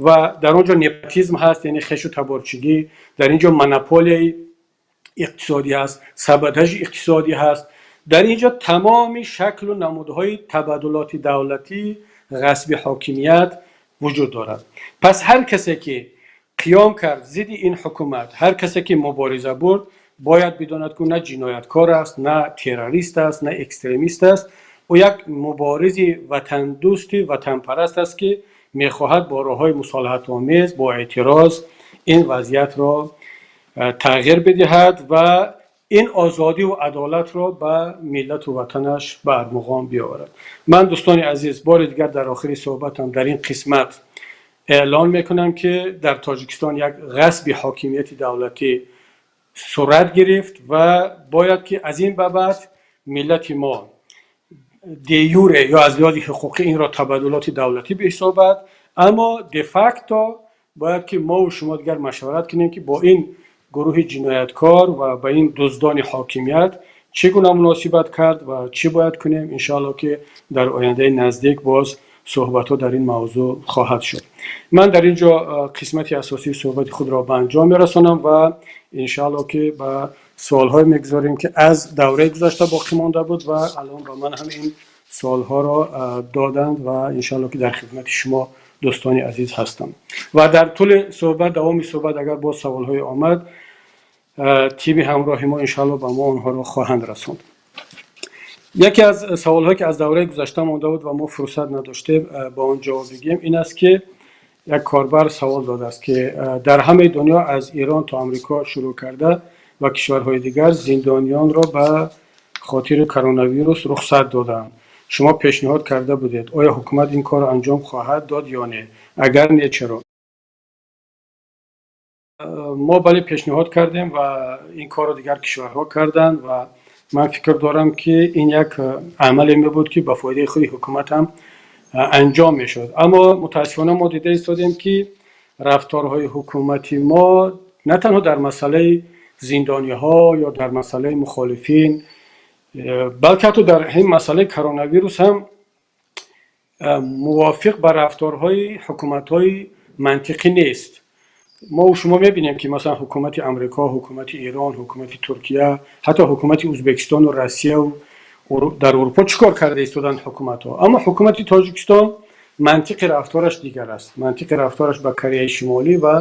ва дар он ҷо непотизм ҳаст, яъне хешу таборчигӣ, дар ин ҷо монополияи иқтисодӣ ҳаст, саботажи иқтисодӣ ҳаст, дар ин ҷо тамоми шаклу намудҳои табаддулоти давлатӣ, ғасби ҳокимият вуҷуд дорад. Пас ҳар касе, ки қиём кард зидди ин ҳукумат, ҳар касе, ки мубориза бурд, бояд бидонад, ки на ҷинояткор аст, на террорист аст, на экстремист аст. Ӯ як муборизи ватандӯсти ватанпараст аст, ки мехоҳад бо роҳҳои мусолиҳатомез, бо эътироз ин вазъиятро тағйир бидиҳад ва ин озодиву адолатро ба миллату ватанаш ба армуғон биёварад. Ман, дӯстони азиз, бори дигар дар охири суҳбатам дар ин қисмат эълон мекунам, ки дар Тоҷикистон як ғасби ҳокимияти давлатӣ сурат гирифт ва бояд ки аз ин ба баъд миллати мо де-юре ё аз лиҳози ҳуқуқӣ инро табаддулоти давлатӣ биҳисобад, аммо де-факто бояд ки мову шумо дигар машварат кунем, ки бо ин гурӯҳи ҷинояткор ва ба ин дуздони ҳокимият чӣ гуна муносибат кард ва чӣ бояд кунем. Иншоалло, ки дар ояндаи наздик боз суҳбатҳо дар ин мавзӯъ хоҳад шуд. Ман дар ин ҷо қисмати асосии суҳбати худро ба анҷом мерасонам ва иншоалло, ки ба суолҳое мегузорем, ки аз давраи гузашта боқӣ монда буд ва алон ба ман ҳам ин суолҳоро доданд ва иншоалло, ки дар хидмати шумо, дӯстони азиз, ҳастам ва дар тӯли суҳбат, давоми суҳбат, агар боз саволҳое омад, тими ҳамроҳи мо иншоалло ба мо онҳоро хоҳанд расонд. Яке аз саволҳое, ки аз давраи гузашта монда буд ва мо фурсат надоштем ба он ҷавоб бигӯем, ин аст, ки як корбар савол додааст, ки дар ҳамаи дунё, аз Эрон то Амрико шурӯъ карда ва кишварҳои дигар, зиндониёнро ба хотири коронавирус рухсат доданд. Шумо пешниҳод карда будед, оё ҳукумат ин корро анҷом хоҳад дод ё не? Агар не, чаро? Мо бале, пешниҳод кардем ва ин корро дигар кишварҳо карданд ва ман фикр дорам, ки ин як амале мебуд, ки ба фоидаи худи ҳукумат ҳам анҷом мешуд. Аммо мутаассифона мо дида истодем, ки рафторҳои ҳукумати мо на танҳо дар масъалаи зиндониҳо ё дар масъалаи мухолифин, балки ҳатто дар ин масъалаи коронавирус ҳам мувофиқ ба рафторҳои ҳукуматҳои мантиқӣ нест. Мо шумо мебинем, ки масалан ҳукумати Амрико, ҳукумати Эрон, ҳукумати Туркия, ҳатто ҳукумати Ӯзбекистону Россияу дар Аврупо чӣ кор карда истоданд ҳукуматҳо. Аммо ҳукумати Тоҷикистон мантиқи рафтораш дигар аст. Мантиқи рафтораш ба Кореяи Шимолӣ ва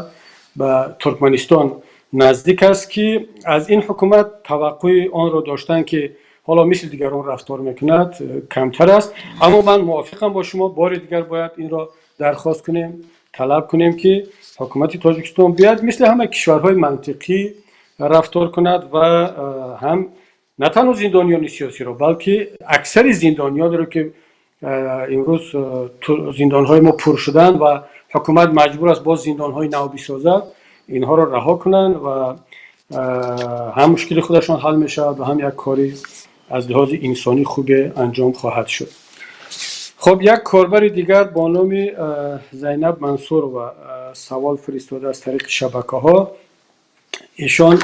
ба Туркманистон наздик аст, ки аз ин ҳукумат таваққӯи онро доштан, ки ҳоло мисли дигарон рафтор мекунад, камтар аст. Аммо ман мувофиқам бо шумо, бори дигар бояд инро дархост кунем, талаб кунем, ки ҳукумати Тоҷикистон биёяд мисли ҳама кишварҳои мантиқӣ рафтор кунад ва ҳам на танҳо зиндониёни сиёсиро, балки аксари зиндониёнеро, ки имрӯз зиндонҳои мо пур шуданд ва ҳукумат маҷбур аст боз зиндонҳои нав бисозад, инҳоро раҳо кунанд ва Ҳам мушкили худашон ҳал мешавад ва ҳам як кори аз лиҳози инсонӣ хубе анҷом хоҳад шуд. Хуб, як корбари дигар бо номи Зайнаб Мансурова савол фиристода аз тариқи шабакаҳо. Ишон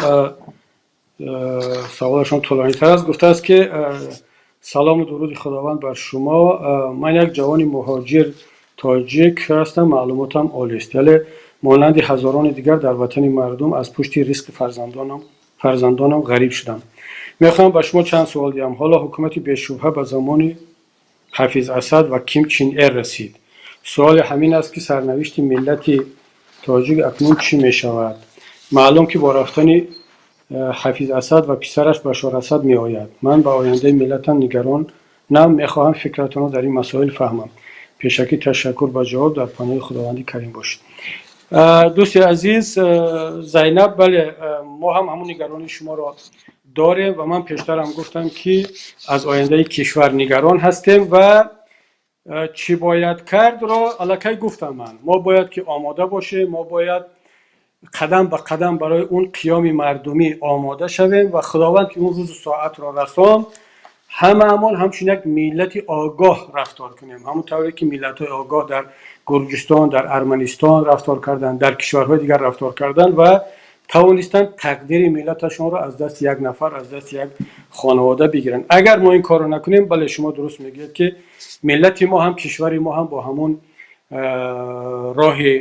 саволашон тӯлонитар аст. Гуфтааст, ки салому дуруди Худованд бар шумо. Ман як ҷавони муҳоҷир тоҷик ҳастам, маълумотам олист, вале монанди ҳазорони дигар дар ватани мардум аз пушти ризқи фарзандонам ғариб шудам. Мехоҳам ба шумо чанд суол диҳам. Ҳоло ҳукумати бешубҳа ба замони Ҳафиз Асад ва Ким Чин Эр расид. Суоле ҳамин аст, ки сарнавишти миллати тоҷик акнун чӣ мешавад? Маълум, ки бо рафтани Ҳафиз Асад ва писараш Башор Асад меояд. Ман ба ояндаи миллатам нигаронам, мехоҳам фикратонро дар ин масоил фаҳмам. Пешакӣ ташаккур ба ҷавоб, дар паноҳи Худованди Карим бошед. Дӯсти азиз Зайнаб, бале, мо ҳам ҳамун нигаронии шуморо дорем ва ман пештарам гуфтам, ки аз ояндаи кишвар нигарон ҳастем ва чӣ бояд кардро аллакай гуфтам ман. Мо бояд ки омода бошем, мо бояд қадам ба қадам барои он қиёми мардумӣ омода шавем ва Худованд ки он рӯзу соатро расон, ҳамаамон ҳамчун як миллати огоҳ рафтор кунем, ҳамон тавре ки миллатҳои огоҳ дар Гурҷистон, дар Арманистон рафтор карданд, дар кишварҳои дигар рафтор карданд ва тавонистанд тақдири миллаташонро аз дасти як нафар, аз дасти як хонавода бигиранд. Агар мо ин корро накунем, бале, шумо дуруст мегӯед, ки миллати мо ҳам, кишвари мо ҳам бо ҳамон роҳи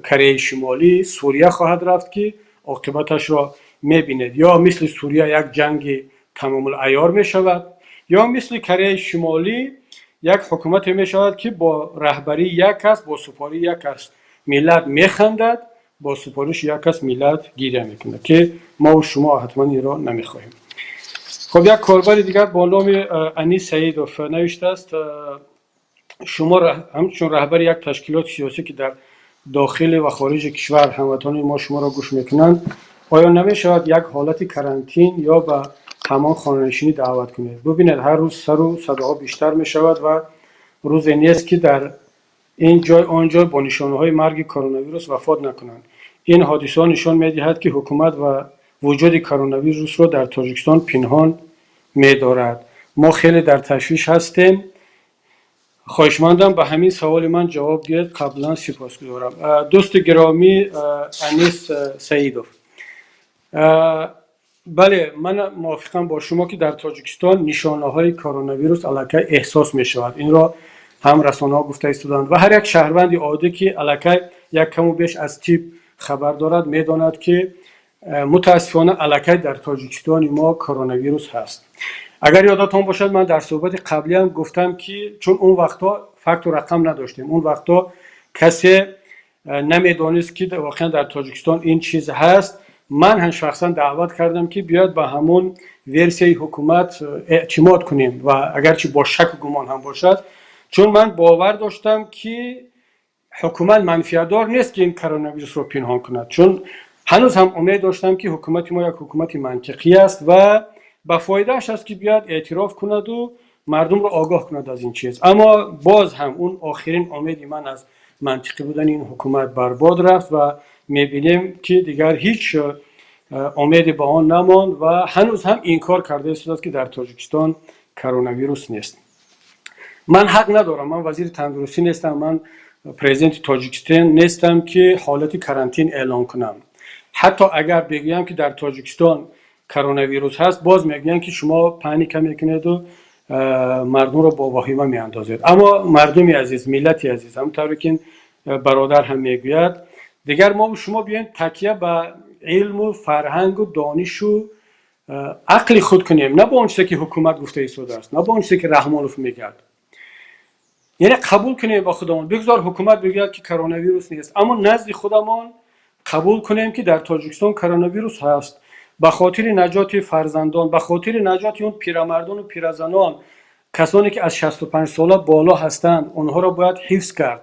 Кореяи Шимолӣ, Сурия хоҳад рафт, ки оқибаташро мебинед. Ё мисли Сурия як ҷанги тамомулайёр мешавад, ё мисли Кореяи Шимолӣ як ҳукумате мешавад, ки бо раҳбарии як кас, бо супории як кас миллат механдад, бо супориши як кас миллат гиря мекунад, ки мову шумо ҳатман инро намехоҳем. Хуб, як корбари дигар бо номи Анис Саидов навиштааст: шумо ҳамчун раҳбари як ташкилоти сиёсӣ, ки дар дохили ва хориҷи кишвар ҳамватанони мо шуморо гӯш мекунанд, оё намешавад як ҳолати карантин ё ба ҳамон хонанишинӣ даъват кунед? Бубинед, ҳар рӯз сару садоҳо бештар мешавад ва рӯзе нест, ки дар ин ҷой, он ҷой бо нишонаҳои марги коронавирус вафот накунанд. Ин ҳодисаҳо нишон медиҳад, ки ҳукумат ва вуҷуди коронавирусро дар Тоҷикистон пинҳон медорад. Мо хеле дар ташвиш ҳастем. Хоҳишмандам, ба ҳамин саволи ман ҷавоб диҳед. Қаблан сипосгузорам. Дӯсти гиромӣ Анис Саидов, бале, ман мувофиқам бо шумо, ки дар Тоҷикистон нишонаҳои коронавирус аллакай эҳсос мешавад. Инро ҳам расонаҳо гуфта истоданд ва ҳар як шаҳрванди оддӣ, ки аллакай як каму беш аз тиб хабар дорад, медонад, ки мутаассифона аллакай дар Тоҷикистони мо коронавирус ҳаст. Агар ёдатон бошад, ман дар суҳбати қаблиам гуфтам, ки чун он вақтҳо факту рақам надоштем, он вақтҳо касе намедонист, ки воқеан дар Тоҷикистон ин чиз ҳаст, ман ҳам шахсан даъват кардам, ки биёд ба ҳамун версияи ҳукумат эътимод кунем ва агарчи бо шаку гумон ҳам бошад, чун ман бовар доштам, ки ҳукумат манфиатдор нест, ки ин коронавирусро пинҳон кунад, чун ҳанӯз ҳам умед доштам, ки ҳукумати мо як ҳукумати мантиқӣ аст ва ба фоидааш аст, ки биёяд эътироф кунаду мардумро огоҳ кунад аз ин чиз. Аммо боз ҳам он охирин умеди ман аз мантиқӣ будани ин ҳукумат барбод рафт ва мебинем, ки дигар ҳеҷ умеде ба он намонд ва ҳанӯз ҳам инкор карда истодааст, ки дар Тоҷикистон коронавирус нест. Ман ҳақ надорам, ман вазири тандурустӣ нестам, ман президенти Тоҷикистон нестам, ки ҳолати карантин эълон кунам. Ҳатто агар бигӯям, ки дар Тоҷикистон коронавирус ҳаст, боз мегӯянд, ки шумо паника мекунеду мардумро бо воҳима меандозед. Аммо мардуми азиз, миллати азиз, ҳамон тавре ки бародар ҳам мегӯяд, дигар мову шумо биёем такя ба илму фарҳангу донишу ақли худ кунем, на ба он чизе, ки ҳукумат гуфта истодааст, на ба он чизе, ки Раҳмонов мегӯяд. Яъне қабул кунем ба худамон, бигзор ҳукумат бигӯяд, ки коронавирус нест, аммо назди худамон қабул кунем, ки дар Тоҷикистон коронавирус ҳаст. Ба хотири наҷоти фарзандон, ба хотири наҷоти он пирамардону пиразанон, касоне, ки аз 65 сола боло ҳастанд, онҳоро бояд ҳифз кард.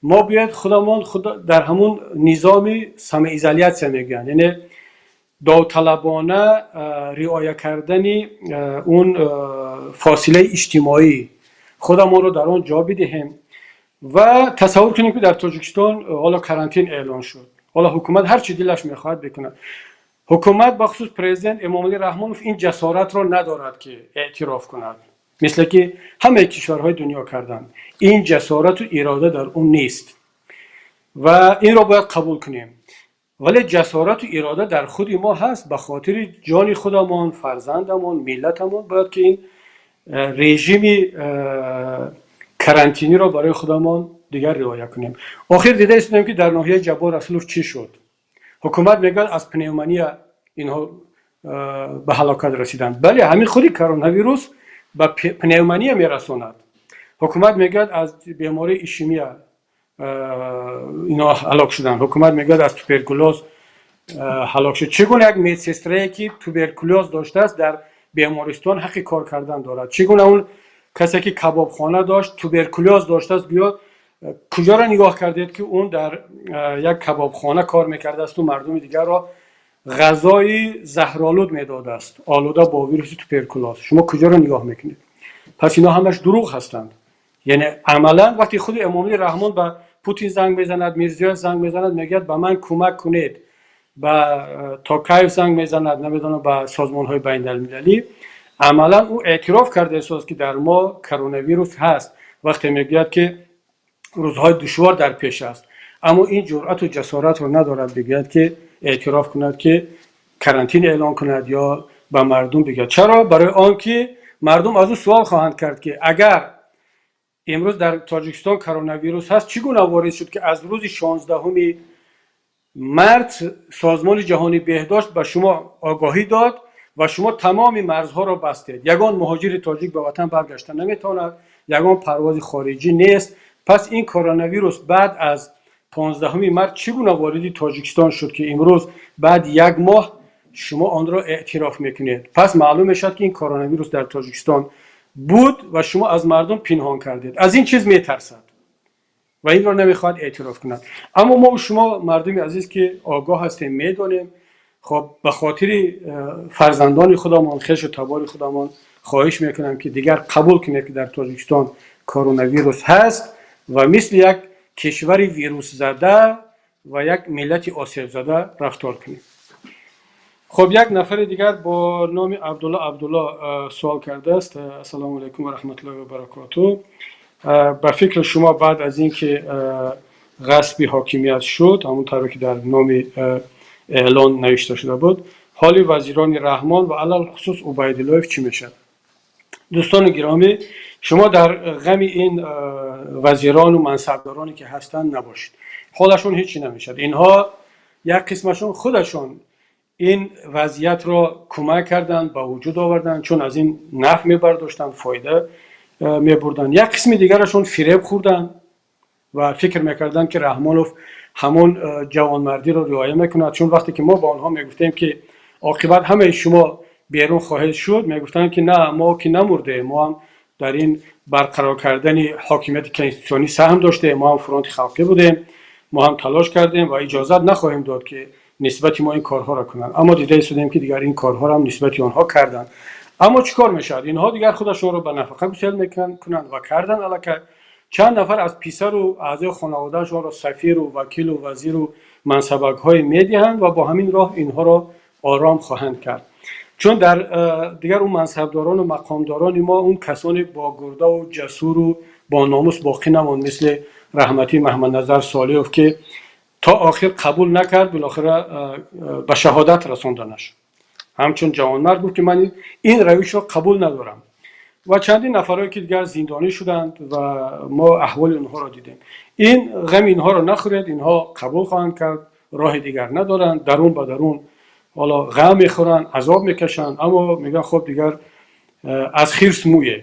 Мо бояд худамон дар ҳамун низоми самоизоляция мегӯянд, яъне довталабона риоя кардани он фосилаи иҷтимоӣ, худамонро дар он ҷо бидиҳем ва тасаввур кунем, ки дар Тоҷикистон ҳоло карантин эълон шуд. Ҳоло ҳукумат ҳар чӣ дилаш мехоҳад бикунад. Ҳукумат, бахусус президент Эмомалӣ Раҳмонов, ин ҷасоратро надорад, ки эътироф кунад, мисле ки ҳамаи кишварҳои дунё карданд. Ин ҷасорату ирода дар ӯ нест ва инро бояд қабул кунем. Вале ҷасорату ирода дар худи мо ҳаст. Ба хотири ҷони худамон, фарзандамон, миллатамон бояд ки ин режими карантиниро барои худамон дигар риоя кунем. Охир дида истодем, ки дар ноҳияи Ҷаббор Расулов чӣ шуд. Ҳукумат мегӯяд, аз пневмония инҳо ба ҳалокат расиданд. Бале, ҳамин худи коронавирус ба пневмония мерасонад. Ҳукумат мегӯяд, аз бемории ишемия инҳо ҳалок шуданд. Ҳукумат мегӯяд, аз туберкулёз ҳалок шуд. Чӣ гуна як медсестрае, ки туберкулёз доштааст, дар бемористон ҳаққи кор кардан дорад? Чӣ гуна он касе, ки кабобхона дошт, туберкулёз доштааст, гӯё куҷоро нигоҳ кардед, ки он дар як кабобхона кор мекардасту мардуми дигарро ғазои заҳролуд медодааст, олуда бо вируси туберкулёз? Шумо куҷоро нигоҳ мекунед? Пас инҳо ҳамаш дурӯғ ҳастанд. Яъне амалан вақте худи Эмомалӣ Раҳмон ба Путин занг мезанад, Мирзиёев занг мезанад, мегӯяд, ба ман кӯмак кунед, ба Токаев занг мезанад, намедонам, ба созмонҳои байналмилалӣ, амалан ӯ эътироф карда истодааст, ки дар мо коронавирус ҳаст, вақте мегӯяд, ки рӯзҳои душвор дар пеш аст. Аммо ин ҷуръату ҷасоратро надорад, бигӯяд, ки эътироф кунад, ки карантин эълон кунад ё ба мардум бигӯяд. Чаро? Барои он ки мардум аз ӯ суол хоҳанд кард, ки агар имрӯз дар Тоҷикистон коронавирус ҳаст, чӣ гуна ворид шуд, ки аз рӯзи 16-уми март Созмони Ҷаҳонии Беҳдошт ба шумо огоҳӣ дод ва шумо тамоми марзҳоро бастед? Ягон муҳоҷири тоҷик ба ватан баргашта наметавонад, ягон парвози хориҷӣ нест. Пас ин коронавирус баъд аз 15-уми март чӣ гуна вориди Тоҷикистон шуд, ки имрӯз баъд як моҳ шумо онро эътироф мекунед? Пас маълум мешавад, ки ин коронавирус дар Тоҷикистон буд ва шумо аз мардум пинҳон кардед. Аз ин чиз метарсад ва инро намехоҳад эътироф кунад. Аммо мо шумо, мардуми азиз, ки огоҳ ҳастем, медонем. Хоб, ба хотири фарзандони худамон, хешу табори худамон хоҳиш мекунам, ки дигар қабул кунед, ки дар Тоҷикистон коронавирус ҳаст ва мисли як кишвари вирусзада ва як миллати осебзада рафтор кунем. Хоб, як нафари дигар бо номи Абдулло Абдулло суол кардааст: «Ассалому алайкум ва раҳматуллоҳи ва баракоту. Ба фикри шумо, баъд аз ин ки ғасби ҳокимият шуд, ҳамон тавре ки дар номи эълон навишта шуда буд, ҳоли вазирони Раҳмон ва алалхусус Убайдуллоев чӣ мешавад?» Дӯстони гиромӣ, шумо дар ғами ин вазирону мансабдороне, ки ҳастанд, набошед. Ҳолашон ҳечи намешавад. Инҳо як қисмашон худашон ин вазъиятро кӯмак карданд, ба вуҷуд оварданд, чун аз ин нафъ мебардоштанд, фоида мебурданд. Як қисми дигарашон фиреб хӯрданд ва фикр мекарданд, ки Раҳмонов ҳамон ҷавонмардиро риоя мекунад. Чун вақте ки мо ба онҳо мегуфтем, ки оқибат ҳамаи шумо берун хоҳед шуд, мегуфтанд, ки на, мо ки намурдем, мо ҳам дар ин барқарор кардани ҳокимияти конститутсионӣ саҳм доштем, мо ҳам фронти халқӣ будем, мо ҳам талош кардем ва иҷозат нахоҳем дод, ки нисбати мо ин корҳоро кунанд. Аммо дида истодем, ки дигар ин корҳоро ҳам нисбати онҳо карданд. Аммо чӣ кор мешавад? Инҳо дигар худашонро ба нафақа гусел мекунанд ва карданд. Аллакай чанд нафар аз писару аъзои хонаводаашонро сафиру вакилу вазиру мансабакҳое медиҳанд ва бо ҳамин роҳ инҳоро ором хоҳанд кард. Чун дар дигар он мансабдорону мақомдорони мо он касоне бо гурдаву ҷасуру бо номус боқӣ намонд, мисли раҳматӣ Маҳмадназар Солиёв, ки то охир қабул накард, билохира ба шаҳодат расонданаш. Ҳамчун ҷавонмард гуфт, ки ман ин равишро қабул надорам. Ва чандин нафарое, ки дигар зиндонӣ шуданд ва мо аҳволи онҳоро дидем. Ин ғами инҳоро нахӯред, инҳо қабул хоҳанд кард, роҳи дигар надоранд. Дарун ба дарун ҳоло ғам мехӯранд, азоб мекашанд, аммо мегӯянд, хоб, дигар аз хирс мӯе,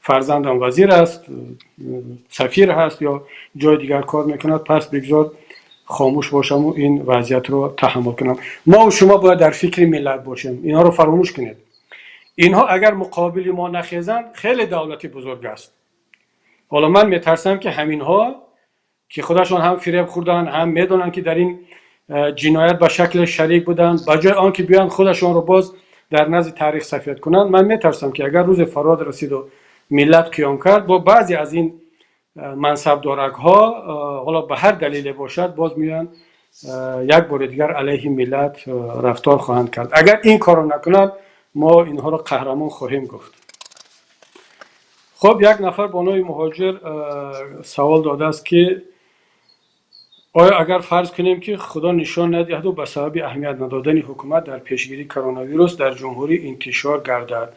фарзандам вазир аст, сафир ҳаст ё ҷои дигар кор мекунад, пас бигзор хомӯш бошаму ин вазъиятро таҳаммул кунам. Мо шумо бояд дар фикри миллат бошем. Инҳоро фаромӯш кунед. Инҳо агар муқобили мо нахезанд, хеле давлати бузург аст. Ҳоло ман метарсам, ки ҳаминҳо, ки худашон ҳам фиреб хӯрданд, ҳам медонанд, ки дар ин ҷиноят ба шакле шарик буданд, ба ҷои он ки биёянд худашонро боз дар назди таърих сафед кунанд, ман метарсам, ки агар рӯзе фарод расиду миллат қиём кард, бо баъзе аз ин мансабдоракҳо, ҳоло ба ҳар далеле бошад, боз меоянд. Як бори дигар алайҳи миллат рафтор хоҳанд кард. Агар ин корро накунанд, мо инҳоро қаҳрамон хоҳем гуфт. Хуб, як нафар бо номи Муҳоҷир савол додааст, ки оё агар фарз кунем, ки Худо нишон надиҳаду ба сабаби аҳамият надодани ҳукумат дар пешгирии коронавирус дар ҷумҳурӣ интишор гардад,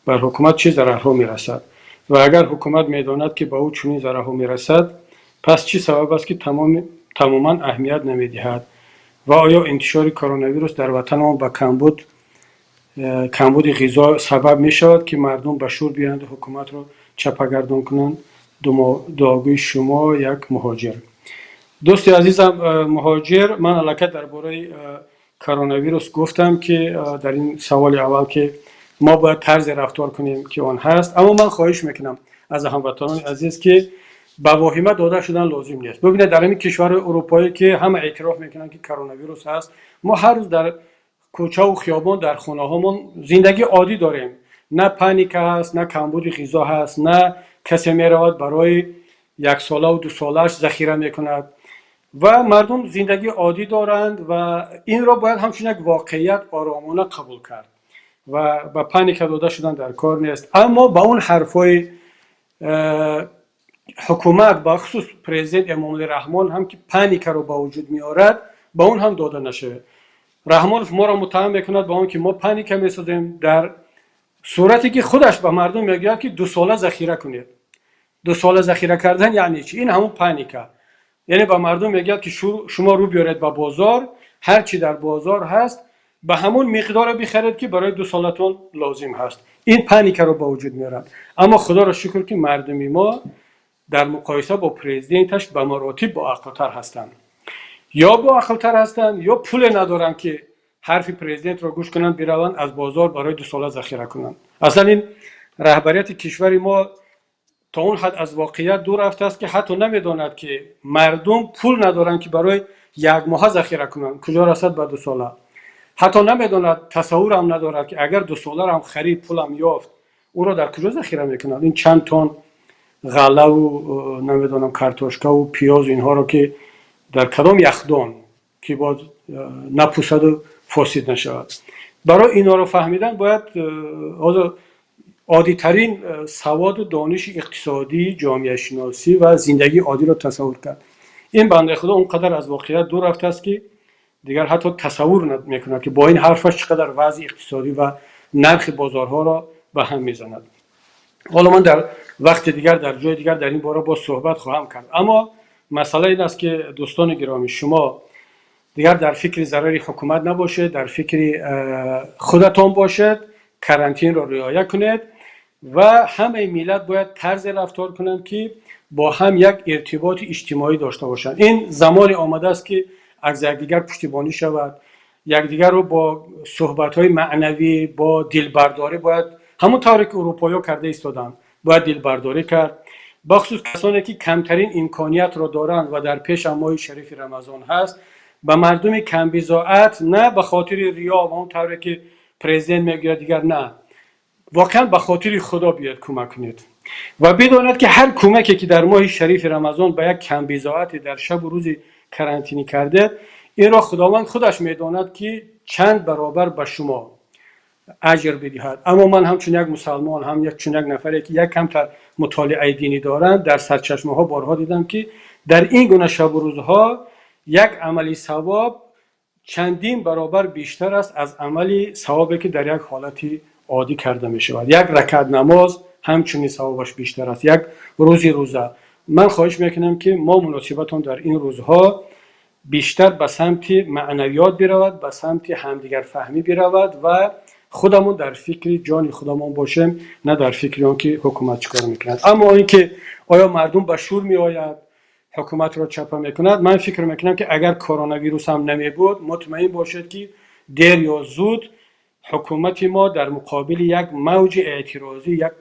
бар ҳукумат чӣ зарарҳо мерасад? Ва агар ҳукумат медонад, ки ба ӯ чунин зарарҳо мерасад, пас чӣ сабаб аст, ки тамоман аҳамият намедиҳад? Ва оё интишори коронавирус дар ватанамон ба камбуди ғизо сабаб мешавад, ки мардум ба шӯр биёянду ҳукуматро чапагардон кунанд? Дуогӯи шумо, як муҳоҷир. Дӯсти азизам Муҳоҷир, ман аллакай дар бораи коронавирус гуфтам, ки дар ин саволи аввал, ки мо бояд тарзе рафтор кунем, ки он ҳаст. Аммо ман хоҳиш мекунам аз ҳамватанони азиз, ки ба воҳима дода шудан лозим нест. Бубинед, дар ҳамин кишварҳои урупоӣ, ки ҳама эътироф мекунанд, ки коронавирус ҳаст, мо ҳар рӯз дар кӯчаву хиёбон, дар хонаҳомон зиндагии оддӣ дорем. На паника ҳаст, на камбуди ғизо ҳаст, на касе меравад барои яксолаву дусолааш захира мекунад ва мардум зиндагии оддӣ доранд. Ва инро бояд ҳамчун як воқеият оромона қабул кард ва ба паника дода шудан дар кор нест. Аммо ба он ҳарфҳои ҳукумат, бахусус президент Эмомалӣ Раҳмон ҳам, ки паникаро ба вуҷуд меорад, ба он ҳам дода нашавед. Раҳмонов моро муттаҳам мекунад ба он, ки мо паника месозем, дар сурате ки худаш ба мардум мегӯяд, ки 2 сола захира кунед. 2 сола захира кардан яъне чи? Ин ҳамун паника. Яъне ба мардум мегӯяд, ки шумо рӯ биёред ба бозор, ҳар чӣ дар бозор ҳаст, ба ҳамун миқдоре бихаред, ки барои 2 солатон лозим ҳаст. Ин паникаро ба вуҷуд меорад. Аммо Худоро шукр, ки мардуми мо дар муқоиса бо президенташ ба маротиб боақлтар ҳастанд. Ё боақлтар ҳастанд, ё пуле надоранд, ки ҳарфи президентро гӯш кунанд, бираванд аз бозор барои 2 сола захира кунанд. Аслан ин раҳбарияти кишвари мо то он ҳад аз воқеият дур рафтааст, ки ҳатто намедонад, ки мардум пул надоранд, ки барои як моҳа захира кунанд, куҷо расад ба 2 сола. Ҳатто намедонад, тасаввурам надорад, ки агар 2 соларам харид, пулам ёфт, ӯро дар куҷо захира мекунад. Ин чанд тон ғаллаву намедонам, картошкаву пиёзу инҳоро, ки дар кадом яхдон, ки боз напусаду фосид нашавад. Барои инҳоро фаҳмидан бояд ҳозир оддитарин саводу дониши иқтисодӣ, ҷомеашиносӣ ва зиндагии оддиро тасаввур кард. Ин бандаи Худо он қадар аз воқеият дур рафтааст, ки дигар ҳатто тасаввур мекунад, ки бо ин ҳарфаш чӣ қадар вазъи иқтисодӣ ва нархи бозорҳоро ба ҳам мезанад. Ҳоло ман дар вақти дигар, дар ҷои дигар дар ин бора боз суҳбат хоҳам кард. Аммо масъала ин аст, ки дӯстони гиромӣ, шумо дигар дар фикри зарари ҳукумат набошед, дар фикри худатон бошед, карантинро риоя кунед. Ва ҳамаи миллат бояд тарзе рафтор кунанд, ки бо ҳам як иртиботи иҷтимоӣ дошта бошанд. Ин замоне омадааст, ки аз якдигар пуштибонӣ шавад, якдигарро бо суҳбатҳои маънавӣ, бо дилбардорӣ бояд, ҳамон тавре ки урупоиҳо карда истоданд, бояд дилбардорӣ кард, бахусус касоне, ки камтарин имкониятро доранд. Ва дар пеша моҳи шарифи Рамазон ҳаст. Ба мардуми камбизоат на ба хотири риё ва он тавре ки президент мегӯяд, дигар на, воқеан ба хотири Худо биёед, кӯмак кунед. Ва бидонед, ки ҳар кӯмаке, ки дар моҳи шарифи Рамазон ба як камбизоате дар шабу рӯзи карантинӣ кардед, инро Худованд худаш медонад, ки чанд баробар ба шумо аҷр бидиҳад. Аммо ман ҳамчун як мусалмон, ҳам чун як нафаре, ки як камтар мутолиаи динӣ дорам, дар сарчашмаҳо борҳо дидам, ки дар ин гуна шабу рӯзҳо як амали савоб чандин баробар бештар аст аз амали савобе, ки дар як ҳолати оддӣ карда мешавад. Як ракат намоз ҳамчунин савобаш бештар аст як рӯзи рӯза. Ман хоҳиш мекунам, ки мо муносибатон дар ин рӯзҳо бештар ба самти маънавиёт биравад, ба самти ҳамдигарфаҳмӣ биравад ва худамон дар фикри ҷони худамон бошем, на дар фикри он, ки ҳукумат чӣ кор мекунад. Аммо ин ки оё мардум ба шӯр меояд, ҳукуматро чапа мекунад, ман фикр мекунам, ки агар коронавирус ҳам намебуд, мутмаин бошед, ки дер ё зуд ҳукумати мо дар муқобили як мавҷи эътирозӣ, як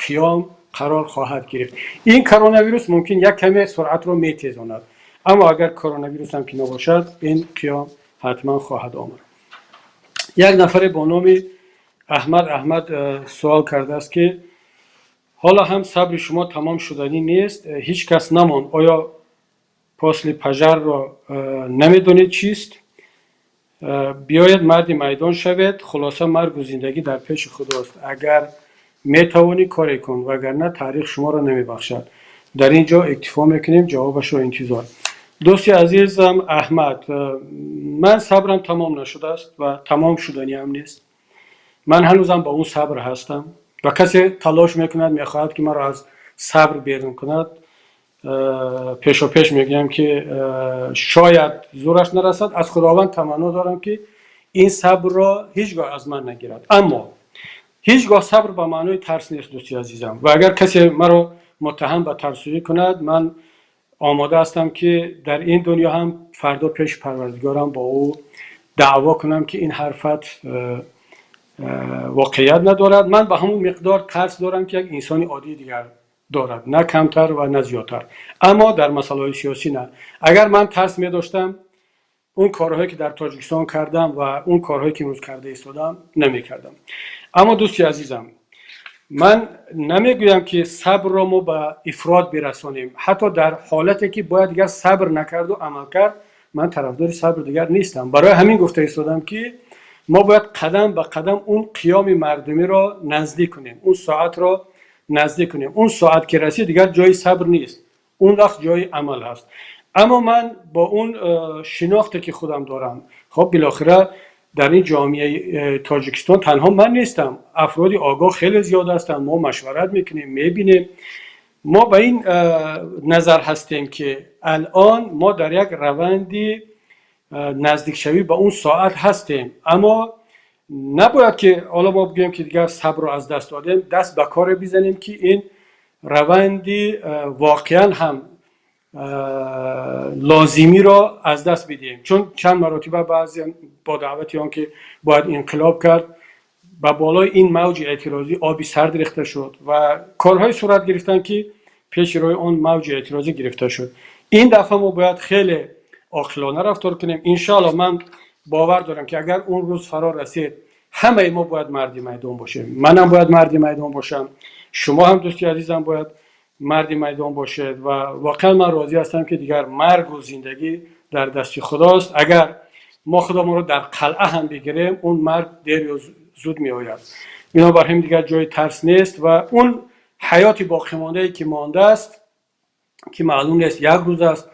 қиём қарор хоҳад гирифт. Ин коронавирус мумкин як каме суръатро метезонад, аммо агар коронавирус ҳам ки набошад, ин қиём ҳатман хоҳад омад. Як нафаре бо номи Аҳмад Аҳмад суол кардааст, ки ҳоло ҳам сабри шумо тамом шуданӣ нест, ҳеҷ кас намонд, оё После пожарро намедонед чист? Биёед, марди майдон шавед. Хулоса, маргу зиндагӣ дар пеши Худост. Агар метавонӣ, коре кун, вагарна таърих шуморо намебахшад. Дар ин ҷо иктифо мекунем, ҷавобашро интизор. Дӯсти азизам Аҳмад, ман сабрам тамом нашудааст ва тамом шуданиам нест. Ман ҳанӯзам ба он сабр ҳастам ва касе талош мекунад, мехоҳад, ки маро аз сабр берун кунад, пешопеш мегӯям, ки шояд зӯраш нарасад. Аз Худованд таманно дорам, ки ин сабрро ҳеҷ гоҳ аз ман нагирад. Аммо ҳеҷ гоҳ сабр ба маънои тарс нест, дӯсти азизам. Ва агар касе маро муттаҳам ба тарсӯӣ кунад, ман омода ҳастам, ки дар ин дунё ҳам, фардо пеши Парвардигорам бо ӯ даъво кунам, ки ин ҳарфат воқеият надорад. Ман ба ҳамон миқдор тарс дорам, ки як инсони оддии дигар дорад, на камтар ва на зиёдтар. Аммо дар масъалаҳои сиёсӣ на. Агар ман тарс медоштам, он корҳое, ки дар Тоҷикистон кардам, ва он корҳое, ки имрӯз карда истодам, намекардам. Аммо, дӯсти азизам, ман намегӯям, ки сабрро мо ба ифрот бирасонем. Ҳатто дар ҳолате, ки бояд дигар сабр накарду амал кард, ман тарафдори сабр дигар нестам. Барои ҳамин гуфта истодам, ки мо бояд қадам ба қадам он қиёми мардумиро наздик кунем, он соатро наздик кунем. Он соат ки расид, дигар ҷои сабр нест, он вақт ҷои амал ҳаст. Аммо ман бо он шинохте, ки худам дорам, хоб, билохира дар ин ҷомеаи Тоҷикистон танҳо ман нестам, афроди огоҳ хеле зиёд ҳастанд. Мо машварат мекунем, мебинем. Мо ба ин назар ҳастем, ки алон мо дар як раванди наздикшавӣ ба он соат ҳастем. Аммо набояд, ки ҳоло мо бигӯем, ки дигар сабрро аз даст додем. Даст ба коре бизанем, ки ин раванди воқеан ҳам лозимиро аз даст бидиҳем. Чун чанд маротиба баъзе бо даъвати он ки бояд инқилоб кард, ба болои ин мавҷи эътирозӣ оби сард рехта шуд ва корҳое сурат гирифтанд, ки пеши роҳи он мавҷи эътирозӣ гирифта шуд. Ин дафъа мо бояд хеле оқилона рафтор кунем. Иншоалло, ман бовар дорам, ки агар он рӯз фаро расид, ҳамаи мо бояд марди майдон бошем. Манам бояд марди майдон бошам, шумо ҳам, дӯсти азизам, бояд марди майдон бошед. Ва воқеан ман розӣ ҳастам, ки дигар маргу зиндагӣ дар дасти Худост. Агар мо худамонро дар қалъа ҳам бигирем, он марг дер ё зуд меояд. Бинобар ҳамин дигар ҷои тарс нест ва он ҳаёти боқимондае, ки мондааст, ки маълум нест, як рӯз аст,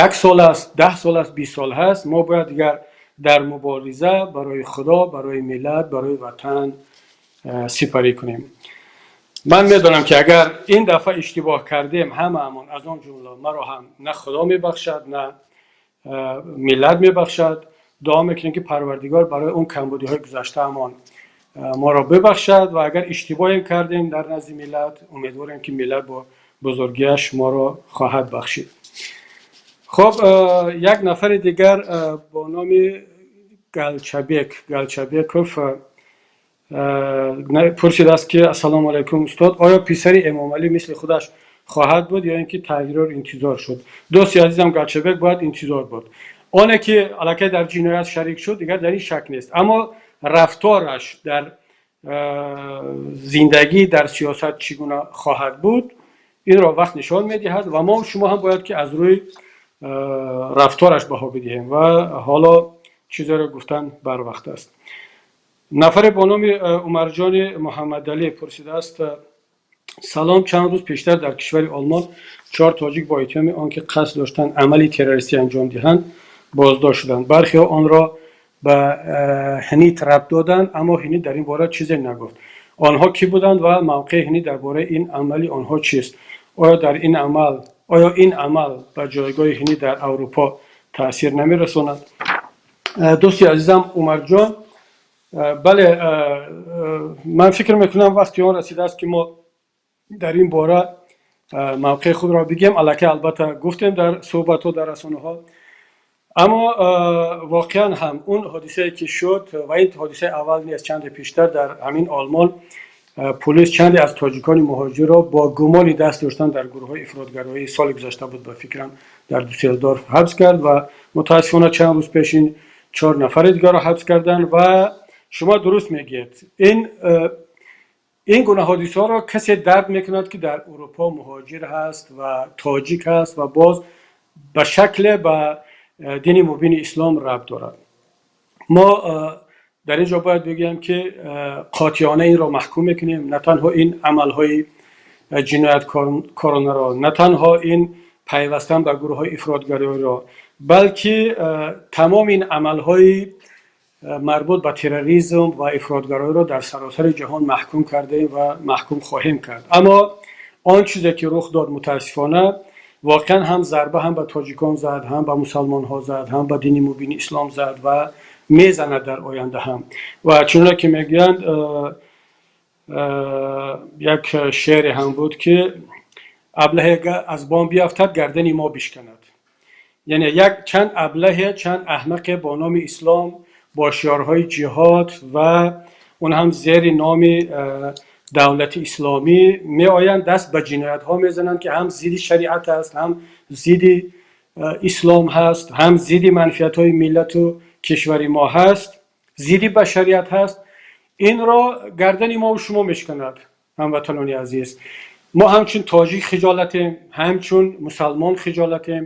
як сол аст, 10 сол аст, 20 сол ҳаст, мо бояд дигар дар мубориза барои Худо, барои миллат, барои ватан сипарӣ кунем. Ман медонам, ки агар ин дафъа иштибоҳ кардем, ҳамаамон, аз он ҷумла маро ҳам, на Худо мебахшад, на миллат мебахшад. Дуо мекунем, ки Парвардигор барои он камбудиҳои гузаштаамон моро бибахшад. Ва агар иштибоҳем кардем дар назди миллат, умедворем, ки миллат бо бузургиаш моро хоҳад бахшид. Хуб, як нафари дигар бо номи Галчабек Галчабеков пурсидааст, ки: «Ассалому алайкум, устод, оё писари Эмомалӣ мисли худаш хоҳад буд ё ин ки тағйирот интизор шуд?» Дӯсти азизам Галчабек, бояд интизор буд. Оне ки аллакай дар ҷиноят шарик шуд, дигар дар ин шак нест. Аммо рафтораш дар зиндагӣ, дар сиёсат чӣ гуна хоҳад буд, инро вақт нишон медиҳад. Ва мо шумо ҳам бояд, ки аз рӯи рафтораш баҳо бидиҳем ва ҳоло чизеро гуфтан барвақт аст. Нафаре бо номи Умарҷони Муҳаммадалӣ пурсидааст: «Салом, чанд рӯз пештар дар кишвари Олмон чор тоҷик бо иттиҳоми он ки қасд доштанд амали террористӣ анҷом диҳанд, боздошт шуданд. Бархеҳо онро ба ҳнит рабт доданд, аммо ҳнит дар ин бора чизе нагуфт. Онҳо кӣ буданд ва мавқеи ҳнит дар бораи ин амали онҳо чист? Оё ин амал ба ҷойгоҳи ҳнит дар Аврупо таъсир намерасонад?» Дӯсти азизам Умарҷон, бале, ман фикр мекунам, вақти он расидааст, ки мо дар ин бора мавқеи худро бигем. Аллакай, албатта, гуфтем дар суҳбатҳо, дар расонаҳо. Аммо воқеан ҳам он ҳодисае, ки шуд, ва ин ҳодисаи аввал нест. Чанде пештар дар ҳамин Олмон полис чанде аз тоҷикони муҳоҷирро бо гумони даст доштан дар гурӯҳҳои ифротгароӣ, соли гузашта буд, ба фикрам, дар Дюссельдорф ҳабс кард. Ва мутаассифона чанд рӯз пеш ин чор нафари дигарро ҳабс карданд. Ва шумо дуруст мегӯед, ин гуна ҳодисаҳоро касе дарк мекунад, ки дар Урупо муҳоҷир ҳаст ва тоҷик ҳаст ва боз ба шакле ба дини мубини ислом рабт дорад. Мо дар ин ҷо бояд бигӯем, ки қотеона инро маҳкум мекунем, на танҳо ин амалҳои ҷинояткоронаро, на танҳо ин пайвастан ба гурӯҳҳои ифротгароиро, балки тамоми ин амалҳои марбут ба терроризм ва ифротгароиро дар саросари ҷаҳон маҳкум кардаем ва маҳкум хоҳем кард. Аммо он чизе ки рух дод, мутаассифона, воқеан ҳам зарба ҳам ба тоҷикон зад, ҳам ба мусалмонҳо зад, ҳам ба дини мубини ислом зад ва мезанад дар оянда ҳам. Ва чуноне ки мегӯянд, як шеъре ҳам буд, ки аблаҳе аз бом биафтад, гардани мо бишканад. Яъне як чанд аблаҳе, чанд аҳмақе бо номи ислом, бо шиорҳои ҷиҳод ва он ҳам зери номи давлати исломӣ меоянд, даст ба ҷиноятҳо мезананд, ки ҳам зидди шариат аст, ҳам зидди ислом ҳаст, ҳам зидди манфиатҳои миллату кишвари мо ҳаст, зидди башарият ҳаст. Инро гардани мову шумо мешканад. Ҳамватанони азиз, мо ҳамчун тоҷик хиҷолатем, ҳамчун мусалмон хиҷолатем